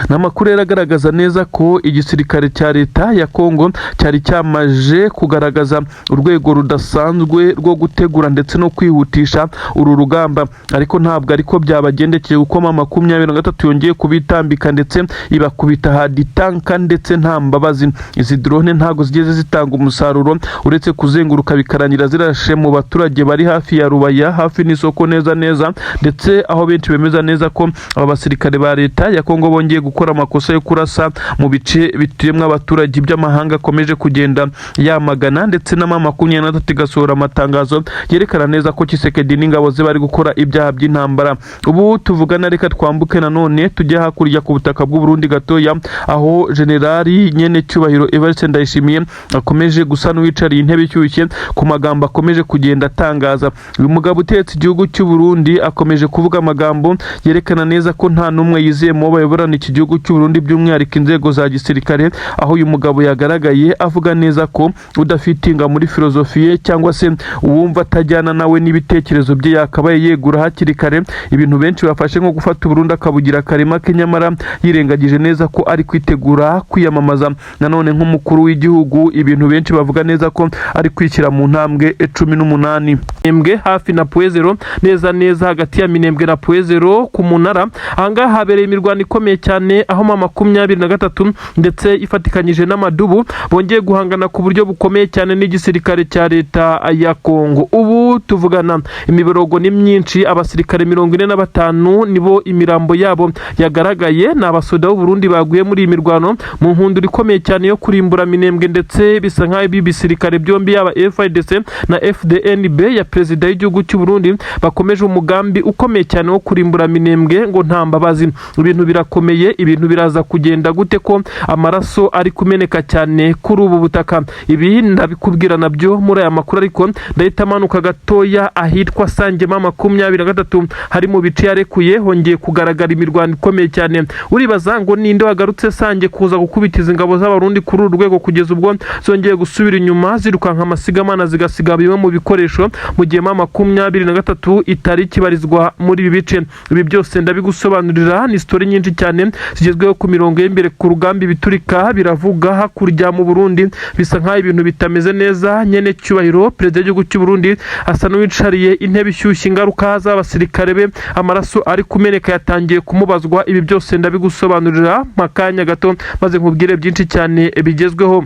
Ni amakuru rero agaragaza neza ko igisirikare cya leta ya Kongo cyari cyamaje kugaragaza urwego rudasanzwe rwo gutegura ndetse no kwihutisha uru rugamba, ariko ntabwo ariko byabagendekeye, kuko M23 yongeye kubitambika ndetse ibakubita haditanka ndetse nta mbabazi. Izi drone ntabwo zigeze zitanga umusaruro uretse kuzenguruka bikarangira zirashe mu baturage bari hafi ya Rubaya, hafi n'isoko neza neza, ndetse aho benshi bemeza neza ko aba basirikare ba leta ya Kongo bongeye gukora amakosa yo kurasa mu bice bituyemo abaturage, by'amahanga akomeje kugenda yamagana, ndetse na M23 igasohora amatangazo yerekana neza ko Tshisekedi n'ingabo ze bari gukora ibyaha by'intambara. Ubu tuvugana, reka twambuke nanone tujye hakurya ku butaka bw'u Burundi gatoya, aho generali nyene cyubahiro Evariste Ndayishimiye akomeje gusa n'uwicariye intebe ishyushye ku magambo akomeje kugenda atangaza. Uyu mugabo utetse igihugu cy'u Burundi akomeje kuvuga amagambo yerekana neza ko nta n'umwe yizeye mu bo bayoborana iki gihugu cy'u Burundi, by'umwihariko inzego za gisirikare, aho uyu mugabo yagaragaye avuga neza ko udafitinga muri filozofi ye cyangwa se uwumva atajyana nawe n'ibitekerezo bye yakabaye yegura hakiri kare. Ibintu benshi bafashe nko gufata Burundi akabugira akarima ke, nyamara yirengagije neza ko ari kwitegura kwiyamamaza nanone nk'umukuru w'igihugu. Ibintu benshi bavuga neza ko ari kwishyira mu ntambwe 18. Minembwe hafi na Point Zéro, neza neza hagati ya Minembwe na Point Zéro ku munara. Ahangaha habereye imirwano ikomeye cyane, aho M23 ndetse ifatikanyije n'amadubu bongeye guhangana ku buryo bukomeye cyane n'igisirikare cya leta ya Kongo. Ubu tuvugana imiborogo ni myinshi, abasirikare 45 nibo imirambo yabo yagaragaye. Ni abasoda b'u Burundi baguye muri iyi mirwano mu nkundura ikomeye cyane yo kurimbura Minembwe, ndetse bisa nk'aho ibi bisirikare byombi, yaba FARDC na FDNB ya perezida w'igihugu cy'u Burundi, bakomeje umugambi ukomeye cyane wo kurimbura Minembwe ngo nta mbabazi. Ibintu birakomeye. Ibintu biraza kugenda gute ko amaraso ari kumeneka cyane kuri ubu butaka? Ibi ndabikubwira nabyo muri aya makuru, ariko ndahita amanuka gatoya. gatoya ahitwa Sange M23 hari mu bice yarekuye, hongeye kugaragara imirwano ikomeye cyane. Uribaza ngo ninde wagarutse Sange kuza gukubita izi ngabo z'Abarundi kuri uru rwego, kugeza ubwo zongeye gusubira inyuma zirukanka amasigamana, zigasiga bimwe mu bikoresho, mu gihe M23 itari ikibarizwa muri ibi bice? Ibi byose ndabigusobanurira, ni story nyinshi cyane zigezweho ku mirongo y'imbere ku rugamba. Ibiturika biravuga hakurya mu Burundi, bisa nk'aho ibintu bitameze neza. Nyene cyubahiro perezida w'igihugu cy'u Burundi asa n'uwicariye intebe ishyushye, ingaruka z'abasirikare be, amaraso ari kumeneka yatangiye kumubazwa. Ibi byose ndabigusobanurira mu kanya gato, maze nkubwire byinshi cyane bigezweho.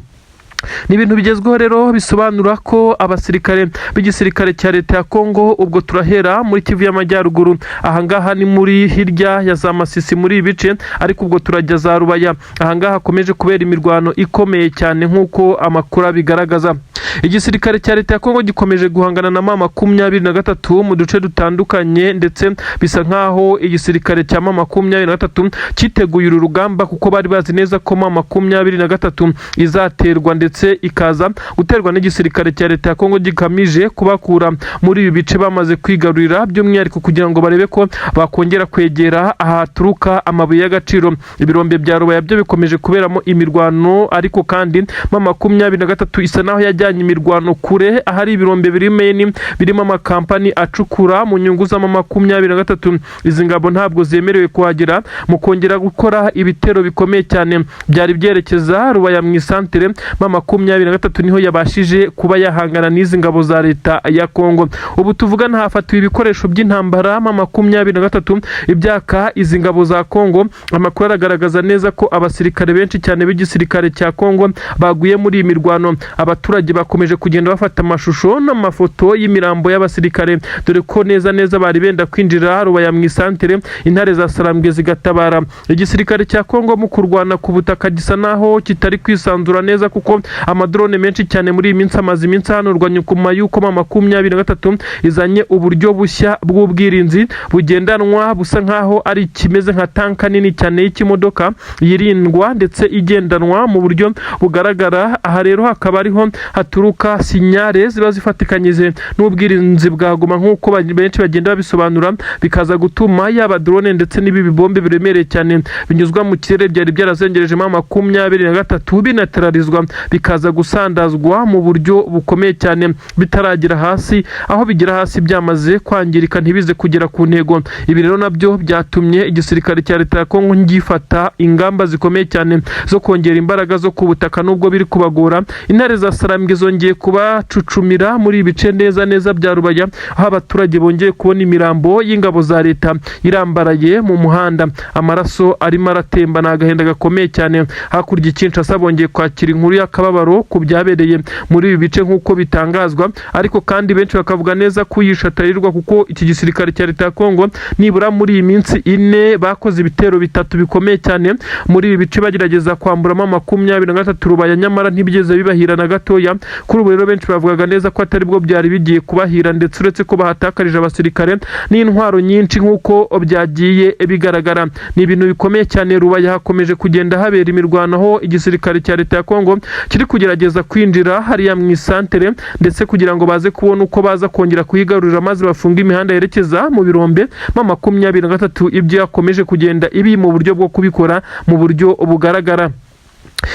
Ni ibintu bigezweho rero bisobanura ko abasirikare b'igisirikare cya leta ya Kongo, ubwo turahera muri Kivu y'Amajyaruguru, ahangaha ni muri hirya ya za Masisi muri ibi bice, ariko ubwo turajya za Rubaya, ahangaha hakomeje kubera imirwano ikomeye cyane nk'uko amakuru abigaragaza. Igisirikare cya leta ya Kongo gikomeje guhangana na M23 mu duce dutandukanye, ndetse bisa nk'aho igisirikare cya M23 cyiteguye uru rugamba, kuko bari bazi neza ko M23 izaterwa, ndetse ikaza guterwa n'igisirikare cya leta ya Kongo gikamije kubakura muri ibi bice bamaze kwigarurira, by'umwihariko kugira ngo barebe ko bakongera kwegera ahaturuka amabuye y'agaciro. Ibirombe bya Rubaya byo bikomeje kuberamo imirwano, ariko kandi M23 isa naho yajyanye imirwano kure, ahari ibirombe biri main birimo amakampani acukura mu nyungu za M23. Izi ngabo ntabwo zemerewe kuhagera. Mu kongera gukora ibitero bikomeye cyane byari byerekeza Rubaya mu isantere, M23 niho yabashije kuba yahangana n'izi ngabo za leta ya Kongo. Ubu tuvugana hafatiwe ibikoresho by'intambara M23 ibyaka izi ngabo za Kongo. Amakuru aragaragaza neza ko abasirikare benshi cyane b'igisirikare cya Kongo baguye muri iyi mirwano. Abaturage bakomeje kugenda bafata amashusho n'amafoto y'imirambo y'abasirikare, dore ko neza neza bari benda kwinjira Rubaya mu isantere, intare za Sarambwe zigatabara. Igisirikare cya Kongo mu kurwana ku butaka gisa naho kitari kwisanzura neza, kuko amadrone menshi cyane muri iyi minsi amaze iminsi ahanurwa, nyuma y'uko M23 izanye uburyo bushya bw'ubwirinzi bugendanwa, busa nkaho ari kimeze nka tanka nini cyane y'ikimodoka yirindwa ndetse igendanwa mu buryo bugaragara. Aha rero hakaba ariho haturuka signal ziba zifatikanyije n'ubwirinzi bwa Goma, nk'uko benshi bagenda babisobanura, bikaza gutuma yaba drone ndetse n'ibi bibombe biremereye cyane binyuzwa mu kirere byari byarazengereje M23 binaterarizwa, bikaza gusandazwa mu buryo bukomeye cyane bitaragera hasi, aho bigera hasi byamaze kwangirika, ntibize kugera ku ntego. Ibi rero nabyo byatumye igisirikare cya leta ya Kongo gifata ingamba zikomeye cyane zo kongera imbaraga zo ku butaka, nubwo biri kubagora. Intare za Sarambwe zongeye kubacucumira muri ibi bice neza neza bya Rubaya, aho abaturage bongeye kubona imirambo y'ingabo za leta irambaraye mu muhanda, amaraso arimo aratemba. Ni agahinda gakomeye cyane. Hakurya i Kinshasa bongeye kwakira inkuru y'akababaro ku byabereye muri ibi bice nk'uko bitangazwa, ariko kandi benshi bakavuga neza ko uyisha atarirwa, kuko iki gisirikare cya leta ya Kongo nibura muri iyi minsi 4 bakoze ibitero bitatu bikomeye cyane muri ibi bice, bagerageza kwamburamo 23 Rubaya, nyamara ntibigeze bibahira na gatoya. Kuri ubu rero benshi bavugaga neza ko atari bwo byari bigiye kubahira, ndetse uretse ko bahatakarije abasirikare n'intwaro nyinshi nk'uko byagiye bigaragara. Ni ibintu bikomeye cyane. Rubaya hakomeje kugenda habera imirwano, aho igisirikare cya leta ya Kongo kiri kugerageza kwinjira hariya mu isantere, ndetse kugira ngo baze kubona uko baza kongera kuhigarurira maze bafunge imihanda yerekeza mu birombe. M23 ibyo yakomeje kugenda ibi mu buryo bwo kubikora mu buryo bugaragara.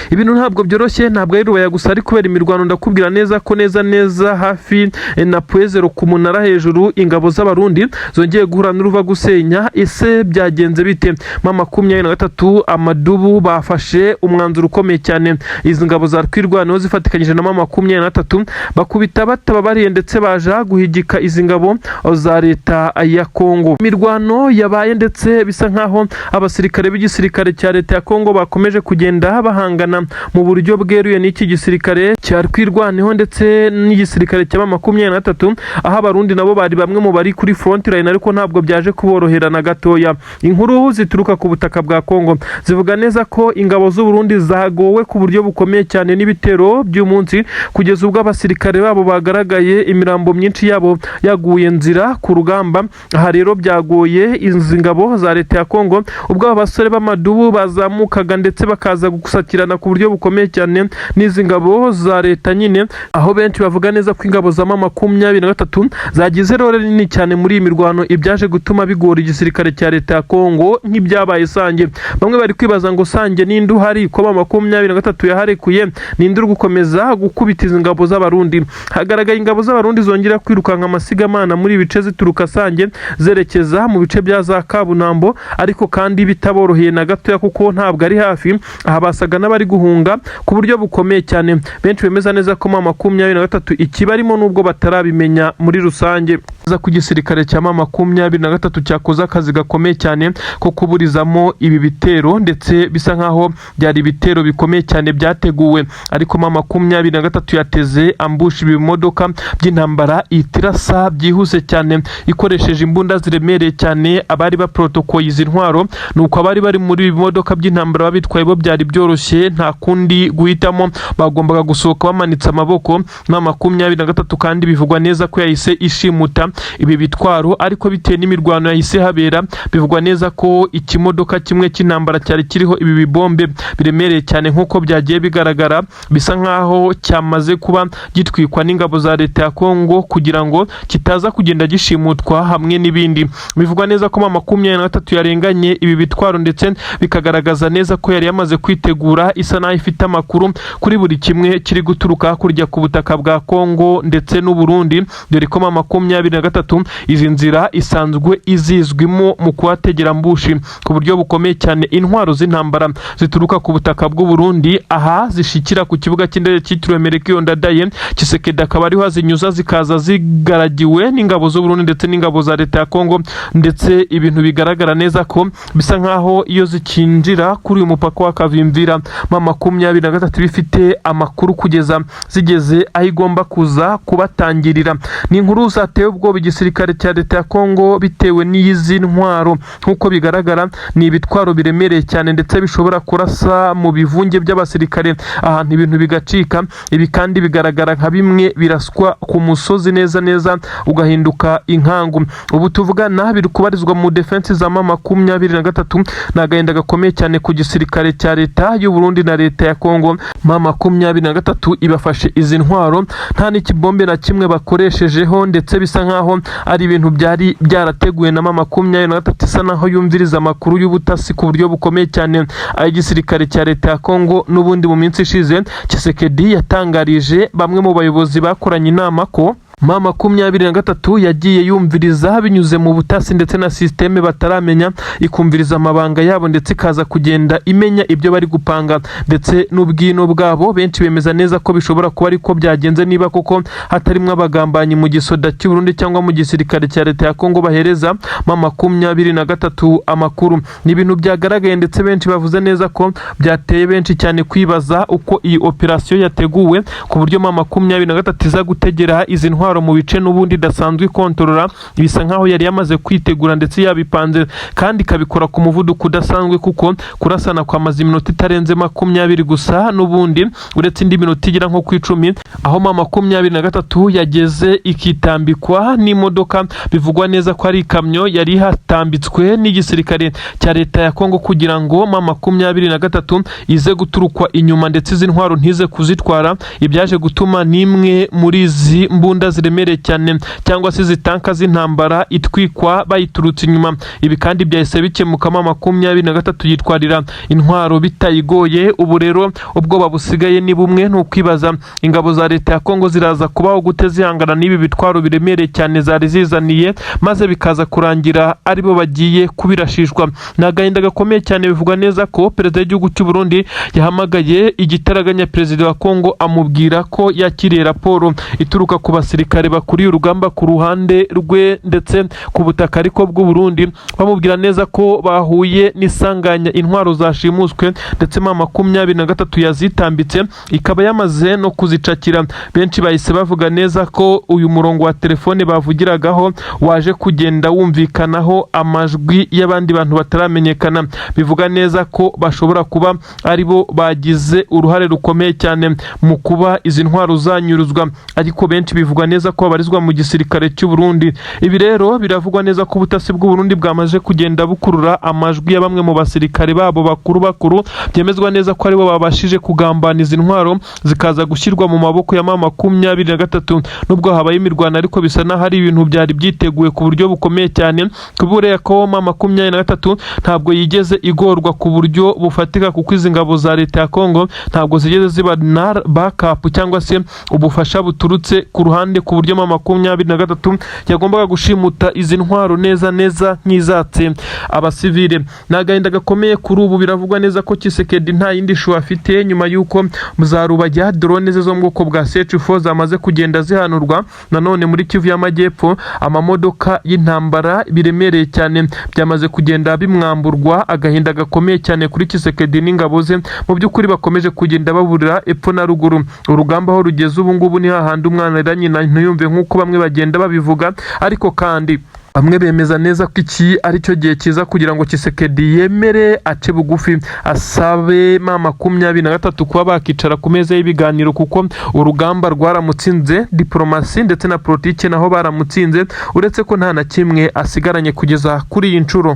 Ibintu ntabwo byoroshye, ntabwo ari Rubaya gusa ari kubera imirwano. Ndakubwira neza ko neza neza hafi na Point Zéro ku munara hejuru, ingabo z'Abarundi zongeye guhura n'uruva gusenya. Ese byagenze bite? M23 amadubu bafashe umwanzuro ukomeye cyane. Izi ngabo za Twirwaneho zifatikanyije na M23 bakubita batababariye, ndetse baja guhigika izi ngabo za leta ya Kongo. Imirwano yabaye, ndetse bisa nkaho abasirikare b'igisirikare cya leta ya Kongo bakomeje kugenda bahangana mu buryo bweruye n'iki gisirikare cya Twirwaneho ndetse n'igisirikare cya M23, aho Abarundi nabo bari bamwe mu bari kuri front line, ariko ntabwo byaje kuborohera na gatoya. Inkuru zituruka ku butaka bwa Kongo zivuga neza ko ingabo z'u Burundi zagowe ku buryo bukomeye cyane n'ibitero by'umunsi, kugeza ubwo abasirikare babo bagaragaye imirambo myinshi yabo yaguye nzira ku rugamba. Aha rero byagoye izi ngabo za leta ya Kongo ubwo aba basore b'amadubu bazamukaga ndetse bakaza gusakirana guhangana ku buryo bukomeye cyane n'izi ngabo za leta nyine, aho benshi bavuga neza ko ingabo za M23 zagize role nini cyane muri iyi mirwano, ibyaje gutuma bigora igisirikare cya leta ya Kongo nk'ibyabaye Sange. Bamwe bari kwibaza ngo Sange ninde uhari ko M23 yaharekuye, ninde uri gukomeza gukubita izi ngabo z'Abarundi? Hagaragaye ingabo z'Abarundi zongera kwirukanka amasigamana muri ibice zituruka Sange zerekeza mu bice bya za Kabunambo, ariko kandi bitaboroheye na gatoya kuko ntabwo ari hafi aha, basaga n'abari guhunga ku buryo bukomeye cyane. Benshi bemeza neza ko M23 ikibarimo nubwo batarabimenya muri rusange. Ku gisirikare cya M23 cyakoze akazi gakomeye cyane ko kuburizamo ibi bitero, ndetse bisa nkaho byari ibitero bikomeye cyane byateguwe, ariko M23 yateze ambush ibimodoka by'intambara itirasa byihuse cyane ikoresheje imbunda ziremereye cyane. Abari baprotokoye izi ntwaro, nuko abari bari muri ibi bimodoka by'intambara babitwaye bo byari byoroshye, nta kundi guhitamo, bagombaga gusohoka bamanitse amaboko. M23 kandi bivugwa neza ko yahise ishimuta ibi bitwaro, ariko bitewe n'imirwano yahise habera, bivugwa neza ko ikimodoka kimwe cy'intambara cyari kiriho ibi bibombe biremereye cyane, nk'uko byagiye bigaragara, bisa nkaho cyamaze kuba gitwikwa n'ingabo za leta ya Kongo kugira ngo kitaza kugenda gishimutwa hamwe n'ibindi. Bivugwa neza ko M23 yarenganye ibi bitwaro, ndetse bikagaragaza neza ko yari yamaze kwitegura, isa naho ifite amakuru kuri buri kimwe kiri guturuka hakurya ku butaka bwa Kongo ndetse n'u Burundi, dore ko M23 izi nzira isanzwe izizwimo mu kuhategera ambush ku buryo bukomeye cyane. Intwaro z'intambara zituruka ku butaka bw'u Burundi aha zishikira ku kibuga cy'indege cyitiriwe Melchior Ndadaye, Tshisekedi akaba ariho azinyuza, zikaza zigaragiwe n'ingabo z'u Burundi ndetse n'ingabo za leta ya Kongo, ndetse ibintu bigaragara neza ko bisa nkaho iyo zikinjira kuri uyu mupaka wa Kavimvira, M23 bifite amakuru kugeza zigeze aho igomba kuza kubatangirira. Ni inkuru zateye ubwoba igisirikare cya leta ya Kongo bitewe n'izi ntwaro. Nk'uko bigaragara, ni ibitwaro biremereye cyane ndetse bishobora kurasa mu bivunge by'abasirikare ahantu ibintu bigacika. Ibi kandi bigaragara nka bimwe biraswa ku musozi neza neza ugahinduka inkangu. Ubu tuvugana biri kubarizwa mu defense za M23. Ni agahinda gakomeye cyane ku gisirikare cya leta y'u Burundi na leta ya Kongo. M23 ibafashe izi ntwaro nta n'ikibombe na kimwe bakoreshejeho, ndetse bisa nkaho ari ibintu byari byarateguwe na M23, isa naho yumviriza amakuru y'ubutasi ku buryo bukomeye cyane ay'igisirikare cya leta ya Kongo. N'ubundi mu minsi ishize Tshisekedi yatangarije bamwe mu bayobozi bakoranye inama ko M23 yagiye yumviriza binyuze mu butasi ndetse na système bataramenya, ikumviriza amabanga yabo ndetse ikaza kugenda imenya ibyo bari gupanga ndetse n'ubwino bwabo. Benshi bemeza neza ko bishobora kuba ariko byagenze, niba koko hatarimo abagambanyi mu gisoda cy'u Burundi cyangwa mu gisirikare cya leta ya Kongo bahereza M23 amakuru. Ni ibintu byagaragaye ndetse benshi bavuze neza ko byateye benshi cyane kwibaza uko iyi operasiyo yateguwe ku buryo M23 iza gutegera izi ntwaro mu bice n'ubundi idasanzwe ikontorora. Bisa nkaho yari yamaze kwitegura ndetse yabipanze, kandi ikabikora ku muvuduko udasanzwe, kuko kurasana kwamaze iminota itarenze 20 gusa, n'ubundi uretse indi minota igera nko ku 10, aho M23 yageze ikitambikwa n'imodoka bivugwa neza ko ari ikamyo yari ihatambitswe n'igisirikare cya leta ya Kongo kugira ngo M23 ize guturukwa inyuma ndetse izi ntwaro ntize kuzitwara. Ibyaje gutuma n'imwe muri izi mbunda ziremereye cyane cyangwa se izi tanka z'intambara itwikwa bayiturutse inyuma. Ibi kandi byahise bikemuka, M23 yitwarira intwaro bitayigoye. Ubu rero ubwoba busigaye ni bumwe, ni ukwibaza ingabo za leta ya Kongo ziraza kubaho gute zihangana n'ibi bitwaro biremereye cyane zari zizaniye, maze bikaza kurangira aribo bagiye kubirashishwa. Ni agahinda gakomeye cyane. Bivugwa neza ko perezida w'igihugu cy'u Burundi yahamagaye igitaraganya perezida wa Kongo, amubwira ko yakiriye raporo ituruka ku basirikare bakuriye urugamba ku ruhande rwe ndetse ku butaka ariko bw'u Burundi, bamubwira neza ko bahuye n'isanganya, intwaro zashimuswe ndetse M23 yazitambitse ikaba yamaze no kuzicakira. Benshi bahise bavuga neza ko uyu murongo wa telefone bavugiragaho waje kugenda wumvikanaho amajwi y'abandi bantu bataramenyekana, bivuga neza ko bashobora kuba aribo bagize uruhare rukomeye cyane mu kuba izi ntwaro zanyuruzwa. Ariko benshi bivugwa neza ko neza ko babarizwa mu gisirikare cy'u Burundi. Ibi rero biravugwa neza ko ubutasi bw'u Burundi bwamaze kugenda bukurura amajwi ya bamwe mu basirikare babo bakuru bakuru, byemezwa neza ko aribo babashije kugambaniza intwaro zikaza gushyirwa mu maboko ya M23. Nubwo habaye imirwano, ariko bisa n'aho ari ibintu byari byiteguwe ku buryo bukomeye cyane, kubera ko M23 ntabwo yigeze igorwa ku buryo bufatika, kuko izi ngabo za leta ya Kongo ntabwo zigeze ziba na backup cyangwa se ubufasha buturutse ku ruhande, ku buryo M23 yagombaga gushimuta izi ntwaro neza neza nk'izatse abasivile. Ni agahinda gakomeye kuri ubu. Biravugwa neza ko Tshisekedi nta yindi choix afite, nyuma y'uko za Rubaya drone ze zo mu bwoko bwa CH4 zamaze kugenda zihanurwa. Nanone muri Kivu y'Amajyepfo, amamodoka y'intambara biremereye cyane byamaze kugenda bimwamburwa. Agahinda gakomeye cyane kuri Tshisekedi n'ingabo ze, mu by'ukuri bakomeje kugenda baburira epfo na ruguru. Urugamba aho rugeze ubu ngubu ni hahandi umwana arira nyina ntiyumve, nk'uko bamwe bagenda babivuga. Ariko kandi bamwe bemeza neza ko iki ari cyo gihe cyiza kugira ngo Tshisekedi yemere ace bugufi, asabe M23 kuba bakicara ku meza y'ibiganiro, kuko urugamba rwaramutsinze, diporomasi ndetse na politiki naho baramutsinze, uretse ko nta na kimwe asigaranye kugeza kuri iyi nshuro.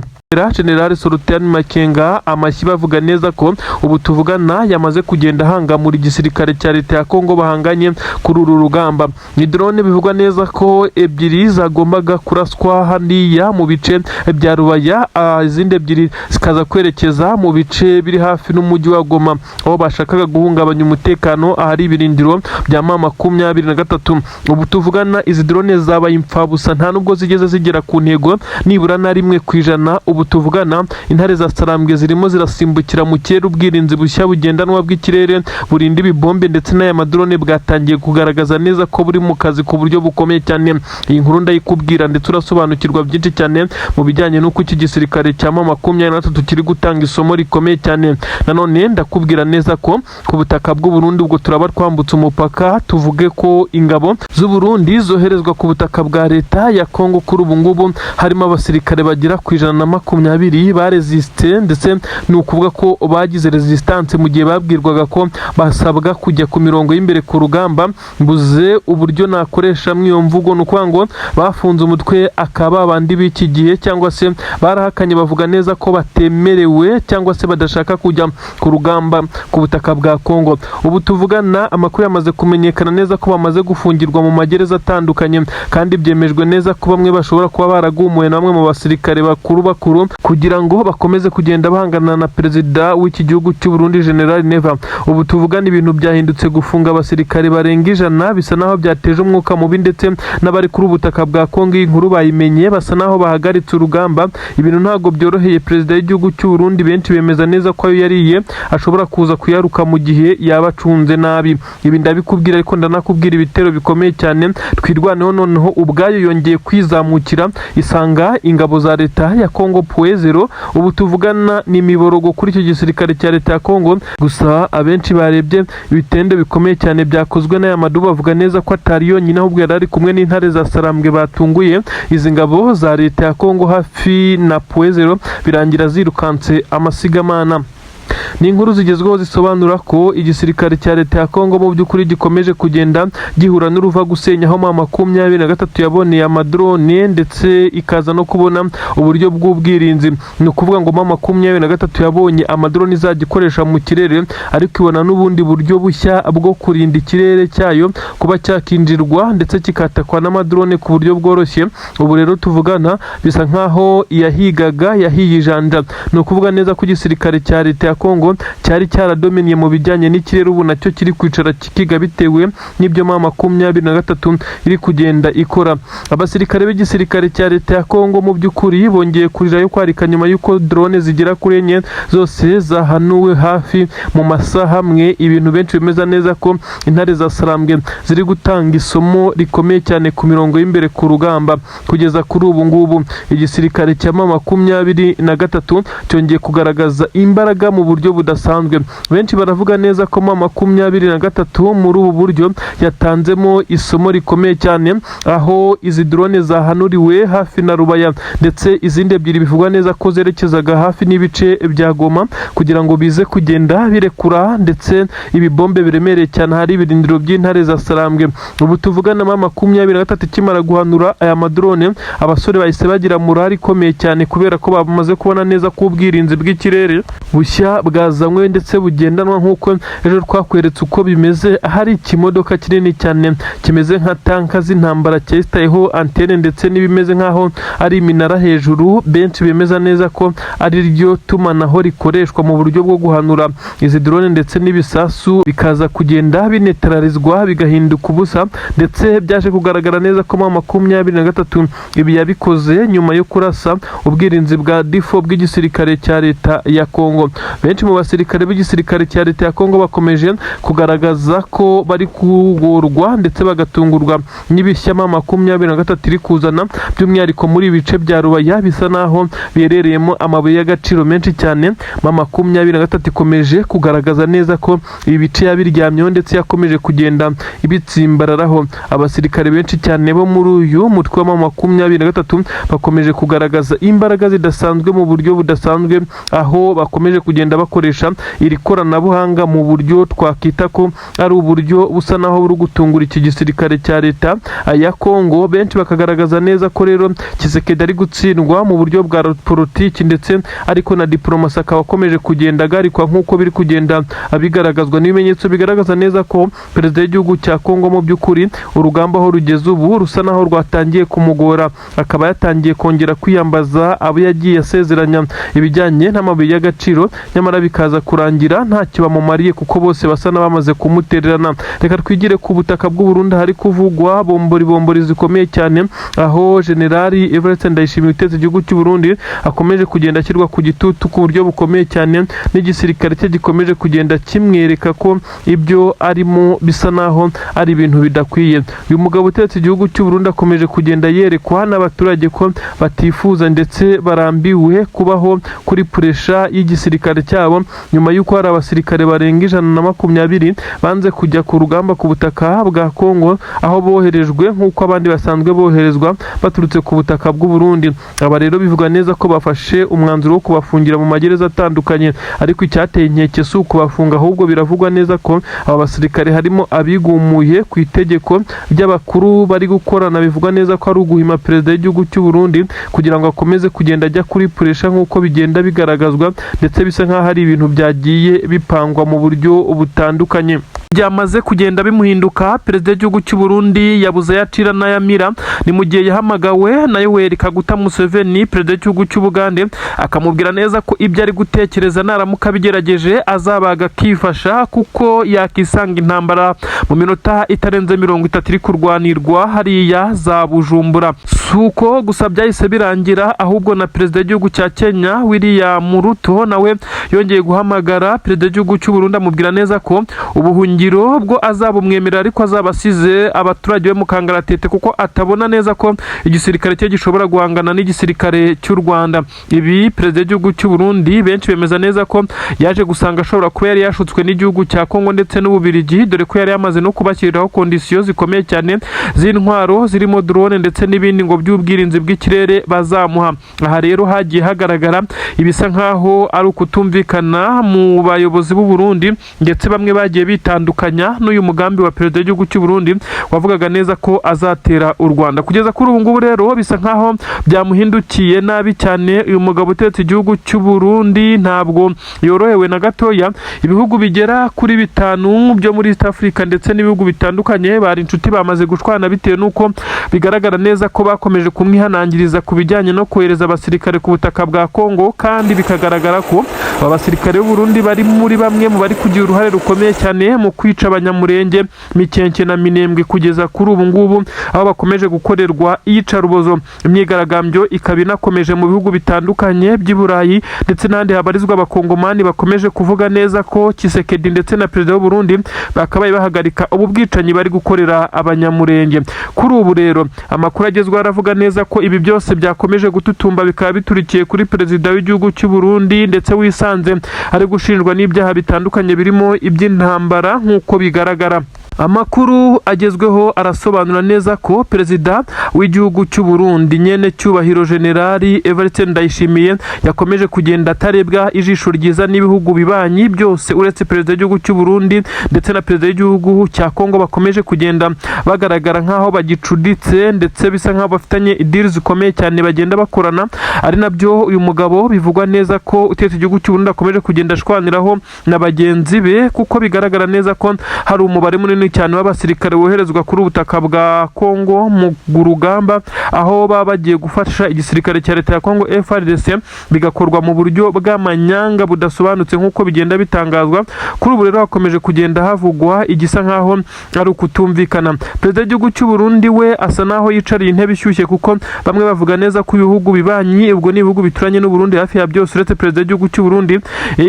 General Sultan Makenga amashyi, bavuga neza ko ubu tuvugana yamaze kugenda ahangamura igisirikare cya leta ya Kongo bahanganye kuri uru rugamba. Ni drone bivugwa neza ko ebyiri zagombaga kuraswa hariya mu bice bya Rubaya, izindi ebyiri zikaza kwerekeza mu bice biri hafi n'umujyi wa Goma, aho bashakaga guhungabanya umutekano ahari ibirindiro bya M23. Ubu tuvugana izi drone zabaye impfabusa, nta nubwo zigeze zigera ku ntego nibura na 1%. Ubu tuvugana intare za Sarambwe zirimo zirasimbukira mu kirere. Ubwirinzi bushya bugendanwa bw'ikirere burinda ibibombe ndetse n'aya madrone bwatangiye kugaragaza neza ko buri mu kazi ku buryo bukomeye cyane. Iyi nkuru ndayikubwira, ndetse urasobanukirwa byinshi cyane mu bijyanye n'uko iki gisirikare cya M23 kiri gutanga isomo rikomeye cyane. Nanone ndakubwira neza ko ku butaka bw'u Burundi, ubwo turaba twambutse umupaka, tuvuge ko ingabo z'u Burundi zoherezwa ku butaka bwa leta ya Kongo, kuri ubu ngubu harimo abasirikare bagera ku 120 barezisite, ndetse ni ukuvuga ko bagize resistance mu gihe babwirwaga ko basabwa kujya ku mirongo y'imbere ku rugamba. Mbuze uburyo nakoresha iyo mvugo, ni ukuvuga ngo bafunze umutwe akaba bandi b'iki gihe, cyangwa se barahakanye bavuga neza ko batemerewe cyangwa se badashaka kujya ku rugamba ku butaka bwa Kongo. Ubu tuvugana amakuru yamaze kumenyekana neza ko bamaze gufungirwa mu magereza atandukanye, kandi byemejwe neza ko bamwe bashobora kuba baragumuwe na bamwe mu basirikare bakuru bakuru kugira ngo bakomeze kugenda bahangana na perezida w'iki gihugu cy'u Burundi, General Neva. Ubu tuvugana ibintu byahindutse. Gufunga abasirikare barenga 100 bisa naho byateje umwuka mubi, ndetse n'abari kuri ubutaka bwa Kongo iyi nkuru bayimenye basa naho bahagaritse urugamba. Ibintu ntabwo byoroheye perezida w'igihugu cy'u Burundi. Benshi bemeza neza ko ayo yariye ashobora kuza kuyaruka mu gihe yaba acunze nabi. Ibi ndabikubwira, ariko ndanakubwira ibitero bikomeye cyane Twirwaneho noneho ubwayo yongeye kwizamukira isanga ingabo za leta ya Kongo Point Zero. Ubu tuvugana ni imiborogo kuri icyo gisirikare cya leta ya Kongo. Gusa abenshi barebye ibitendo bikomeye cyane byakozwe n'aya madu bavuga neza ko atari yonyine, ahubwo yari ari kumwe n'intare za Sarambwe batunguye izi ngabo za leta ya Kongo hafi na Point Zero, birangira zirukanse amasigamana. Ni inkuru zigezweho zisobanura ko igisirikare cya leta ya Kongo mu by'ukuri gikomeje kugenda gihura n'uruva gusenya, aho M23 yaboneye amadrone ndetse ikaza no kubona uburyo bw'ubwirinzi. Ni ukuvuga ngo M23 yabonye amadrone izajya ikoresha mu kirere, ariko ibona n'ubundi buryo bushya bwo kurinda ikirere cyayo kuba cyakinjirwa ndetse kikatakwa n'amadrone ku buryo bworoshye. Ubu rero tuvugana bisa nkaho yahigaga yahiye ijanja. Ni ukuvuga neza ko igisirikare cya leta ya Kongo cyari cyaradominiye mu bijyanye n'ikirere, ubu nacyo kiri kwicara kikiga bitewe n'ibyo M23 iri kugenda ikora. Abasirikare b'igisirikare cya leta ya Kongo mu by'ukuri bongeye kurira yo kwarika nyuma y'uko drone zigera kuri enye zose zahanuwe hafi mu masaha amwe, ibintu benshi bemeza neza ko intare za Sarambwe ziri gutanga isomo rikomeye cyane ku mirongo y'imbere ku rugamba. Kugeza kuri ubu ngubu igisirikare cya M23 cyongeye kugaragaza imbaraga mu mu buryo budasanzwe. Benshi baravuga neza ko M23 muri ubu buryo yatanzemo isomo rikomeye cyane, aho izi drone zahanuriwe hafi na Rubaya, ndetse izindi ebyiri bivugwa neza ko zerekezaga hafi n'ibice bya Goma kugira ngo bize kugenda birekura ndetse ibibombe biremereye cyane hari ibirindiro by'intare za Sarambwe. Ubu tuvugana, M23 ikimara guhanura aya madrone, abasore bahise bagira morale ikomeye cyane, kubera ko bamaze kubona neza ko ubwirinzi bw'ikirere bushya bwazanywe ndetse bugendanwa, nk'uko ejo twakweretse uko bimeze. Hari ikimodoka kinini cyane kimeze nka tanka z'intambara cyesitayeho antene ndetse n'ibimeze nk'aho ari iminara hejuru. Benshi bemeza neza ko ari ryo tumanaho rikoreshwa mu buryo bwo guhanura izi drone, ndetse n'ibisasu bikaza kugenda binetralizwa bigahinduka ubusa. Ndetse byaje kugaragara neza ko M23 ibi yabikoze nyuma yo kurasa ubwirinzi bwa difo bw'igisirikare cya leta ya Kongo. Benshi mu basirikare b'igisirikare cya leta ya Kongo bakomeje kugaragaza ko bari kugorwa ndetse bagatungurwa n'ibishya M23 iri kuzana, by'umwihariko muri ibi bice bya Rubaya bisa naho biherereyemo amabuye y'agaciro menshi cyane. M23 ikomeje kugaragaza neza ko ibi bice yabiryamyeho ndetse yakomeje kugenda ibitsimbararaho. Abasirikare benshi cyane bo muri uyu mutwe wa M23 bakomeje kugaragaza imbaraga zidasanzwe mu buryo budasanzwe, aho bakomeje kugenda bakoresha iri koranabuhanga mu buryo twakita ko ari uburyo busa naho buri gutungura iki gisirikare cya leta ya Kongo. Benshi bakagaragaza neza ko rero Tshisekedi ari gutsindwa mu buryo bwa politiki, ndetse ariko na diplomasi akaba akomeje kugenda agarikwa, nk'uko biri kugenda bigaragazwa n'ibimenyetso bigaragaza neza ko perezida w'igihugu cya Kongo mu by'ukuri urugamba aho rugeze ubu rusa naho rwatangiye kumugora, akaba yatangiye kongera kwiyambaza abo yagiye asezeranya ibijyanye n'amabuye y'agaciro, nyamara bikaza kurangira ntacyo bamumariye kuko bose basa n'abamaze kumutererana. Reka twigire ku butaka bw'u Burundi, hari kuvugwa bombori bombori zikomeye cyane, aho Generali Evariste Ndayishimiye utetse igihugu cy'u Burundi akomeje kugenda ashyirwa ku gitutu ku buryo bukomeye cyane, n'igisirikare cye gikomeje kugenda kimwereka ko ibyo arimo bisa naho ari ibintu bidakwiye. Uyu mugabo utetse igihugu cy'u Burundi akomeje kugenda yerekwa n'abaturage ko batifuza ndetse barambiwe kubaho kuri pressure y'igisirikare cyabo, nyuma y'uko hari abasirikare barenga 120 banze kujya ku rugamba ku butaka bwa Kongo, aho boherejwe nk'uko abandi basanzwe boherezwa baturutse ku butaka bw'u Burundi. Aba rero bivuga neza ko bafashe umwanzuro wo kubafungira mu magereza atandukanye, ariko icyateye inkeke si ukubafunga, ahubwo biravugwa neza ko aba basirikare harimo abigumuye ku itegeko ry'abakuru bari gukorana. Bivugwa neza ko ari uguhima perezida w'igihugu cy'u Burundi kugira ngo akomeze kugenda ajya kuri pressure, nk'uko bigenda bigaragazwa, ndetse bisa nk'aho ari ibintu byagiye bipangwa mu buryo butandukanye. Byamaze kugenda bimuhinduka, perezida w'igihugu cy'u Burundi yabuze ayacira n'ayamira. Ni mu gihe yahamagawe na Yoweri Kaguta Museveni, perezida w'igihugu cy'Ubugande, akamubwira neza ko ibyo ari gutekereza naramuka abigerageje azabaga akifasha, kuko yakisanga intambara mu minota itarenze 30 iri kurwanirwa hariya za Bujumbura. Si uko gusa byahise birangira, ahubwo na perezida w'igihugu cya Kenya William Ruto nawe yongeye guhamagara perezida w'igihugu cy'u Burundi, amubwira neza ko ubuhungiro bwo azabumwemerera, ariko azaba asize abaturage be mu kangaratete, kuko atabona neza ko igisirikare cye gishobora guhangana n'igisirikare cy'u Rwanda. Ibi perezida w'igihugu cy'u Burundi benshi bemeza neza ko yaje gusanga ashobora kuba yari yashutswe n'igihugu cya Kongo ndetse n'Ububirigi, dore ko yari yamaze no kubashyiriraho conditions zikomeye cyane z'intwaro zirimo drone ndetse n'ibindi ngo by'ubwirinzi bw'ikirere bazamuha. Aha rero hagiye hagaragara ibisa nkaho ari ukutumvikana mu bayobozi b'u Burundi, ndetse bamwe bagiye bitandukanya n'uyu mugambi wa perezida w'igihugu cy'u Burundi wavugaga neza ko azatera u Rwanda. Kugeza kuri ubu ngubu rero bisa nkaho byamuhindukiye nabi cyane. Uyu mugabo utetse igihugu cy'u Burundi ntabwo yorohewe na gatoya. Ibihugu bigera kuri bitanu byo muri East Africa ndetse n'ibihugu bitandukanye bari inshuti bamaze gushwana, bitewe n'uko bigaragara neza ko bakomeje kumwihanangiriza ku bijyanye no kohereza abasirikare ku butaka bwa Kongo, kandi bikagaragara ko aba basirikare b'u Burundi bari muri bamwe mu bari kugira uruhare rukomeye cyane mu kwica Abanyamurenge, Mikenke na Minembwe kugeza kuri ubu ngubu, aho bakomeje gukorerwa iyicarubozo. Imyigaragambyo ikaba inakomeje mu bihugu bitandukanye by'i Burayi ndetse n'ahandi habarizwa Abakongomani, bakomeje kuvuga neza ko Tshisekedi ndetse na perezida w'u Burundi bakabaye bahagarika ubu bwicanyi bari gukorera Abanyamurenge. Kuri ubu rero amakuru agezweho aravuga neza ko ibi byose byakomeje gututumba bikaba biturikiye kuri perezida w'igihugu cy'u Burundi, ndetse wisanze ari gushinjwa n'ibyaha bitandukanye birimo iby'intambara. Nk'uko bigaragara, amakuru agezweho arasobanura neza ko perezida w'igihugu cy'u Burundi, nyene cyubahiro Generali Evariste Ndayishimiye, yakomeje kugenda atarebwa ijisho ryiza n'ibihugu bibanyi byose, uretse perezida w'igihugu cy'u Burundi ndetse na perezida w'igihugu cya Kongo bakomeje kugenda bagaragara nk'aho bagicuditse, ndetse bisa nk'aho bafitanye idiri zikomeye cyane bagenda bakorana. Ari nabyo uyu mugabo bivugwa neza ko utetse igihugu cy'u Burundi akomeje kugenda ashwaniraho na bagenzi be, kuko bigaragara neza ko hari umubare munini cyane w'abasirikare woherezwa kuri ubutaka bwa Kongo mu rugamba, aho baba bagiye gufasha igisirikare cya leta ya Kongo FARDC, bigakorwa mu buryo bw'amanyanga budasobanutse nk'uko bigenda bitangazwa. Kuri ubu rero hakomeje kugenda havugwa igisa nk'aho ari ukutumvikana. Perezida w'igihugu cy'u Burundi we asa naho yicariye intebe ishyushye, kuko bamwe bavuga neza ko ibihugu bibanyi, ubwo ni ibihugu bituranye n'u Burundi hafi ya byose uretse perezida w'igihugu cy'u Burundi,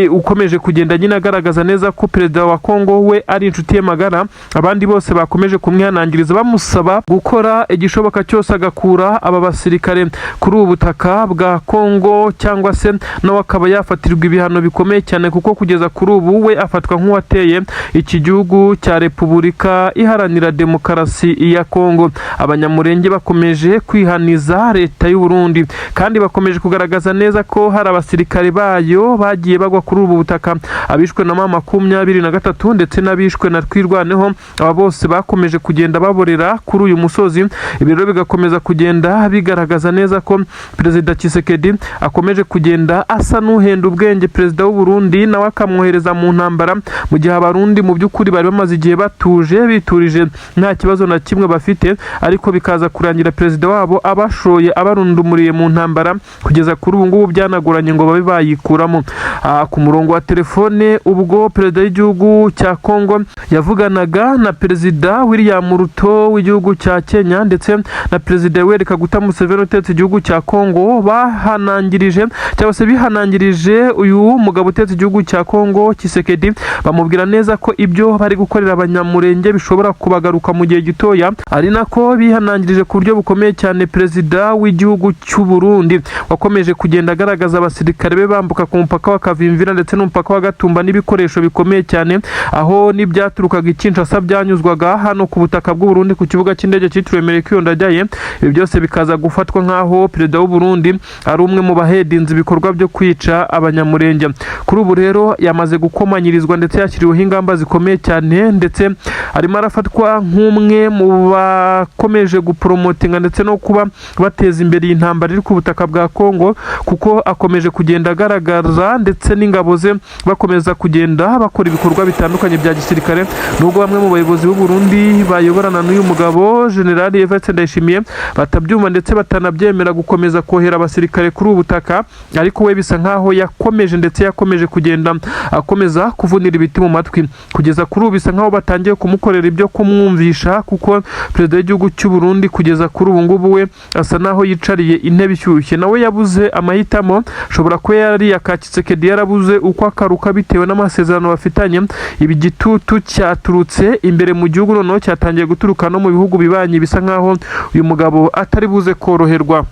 ukomeje kugenda nyine agaragaza neza ko perezida wa Kongo we ari inshuti ye magara, abandi bose bakomeje kumwihanangiriza bamusaba gukora igishoboka cyose agakura aba basirikare kuri ubu butaka bwa Kongo, cyangwa se nawe akaba yafatirwa ibihano bikomeye cyane, kuko kugeza kuri ubu we afatwa nk'uwateye iki gihugu cya Repubulika Iharanira Demokarasi ya Kongo. Abanyamurenge bakomeje kwihaniza leta y'u Burundi, kandi bakomeje kugaragaza neza ko hari abasirikare bayo bagiye bagwa kuri ubu butaka, abishwe na M23 ndetse n'abishwe na Twirwaneho. Aba bose bakomeje kugenda baborera kuri uyu musozi. Ibi rero bigakomeza kugenda bigaragaza neza ko perezida Tshisekedi akomeje kugenda asa n'uhenda ubwenge perezida w'u Burundi, nawe akamwohereza mu ntambara, mu gihe Abarundi mu by'ukuri bari bamaze igihe batuje, biturije, nta kibazo na kimwe bafite, ariko bikaza kurangira perezida wabo abashoye, abarundumuriye mu ntambara. Kugeza kuri ubu ngubu byanagoranye ngo babe bayikuramo. Ku murongo wa telefone, ubwo perezida w'igihugu cya Kongo yavuganaga na perezida William Ruto w'igihugu cya Kenya ndetse na perezida Yoweri Kaguta Museveni utetse igihugu cya Kongo, bahanangirije cyangwa se bihanangirije uyu mugabo utetse igihugu cya Kongo Tshisekedi, bamubwira neza ko ibyo bari gukorera Abanyamurenge bishobora kubagaruka mu gihe gitoya. Ari nako bihanangirije ku buryo bukomeye cyane perezida w'igihugu cy'u Burundi, wakomeje kugenda agaragaza abasirikare be bambuka ku mupaka wa Kavimvira ndetse n'umupaka wa Gatumba n'ibikoresho bikomeye cyane, aho n'ibyaturukaga i Kinshasa byanyuzwaga hano ku butaka bw'u Burundi ku kibuga cy'indege cyitiriwe Melchior Ndadaye. Ibi byose bikaza gufatwa nk'aho perezida w'u Burundi ari umwe mu bahedinze ibikorwa byo kwica Abanyamurenge. Kuri ubu rero yamaze gukomanyirizwa ndetse yashyiriweho ingamba zikomeye cyane, ndetse arimo arafatwa nk'umwe mu bakomeje guporomotinga ndetse no kuba bateza imbere iyi ntambara iri ku butaka bwa Kongo, kuko akomeje kugenda agaragaza ndetse n'ingabo ze bakomeza kugenda bakora ibikorwa bitandukanye bya gisirikare, nubwo bamwe mu bayobozi b'u Burundi bayoborana n'uyu mugabo General Evariste Ndayishimiye batabyumva ndetse batanabyemera gukomeza kohera abasirikare kuri ubu butaka, ariko we bisa nkaho yakomeje ndetse yakomeje kugenda akomeza kuvunira ibiti mu matwi. Kugeza kuri ubu bisa nkaho batangiye kumukorera ibyo kumwumvisha, kuko perezida w'igihugu cy'u Burundi kugeza kuri ubu ngubu we asa naho yicariye intebe ishyushye, nawe yabuze amahitamo. Ashobora kuba yari aka Tshisekedi yarabuze uko akaruka bitewe n'amasezerano bafitanye. Ibi gitutu cyaturutse imbere mu gihugu noneho cyatangiye guturuka no mu bihugu bibanyi, bisa nkaho uyu mugabo atari buze koroherwa.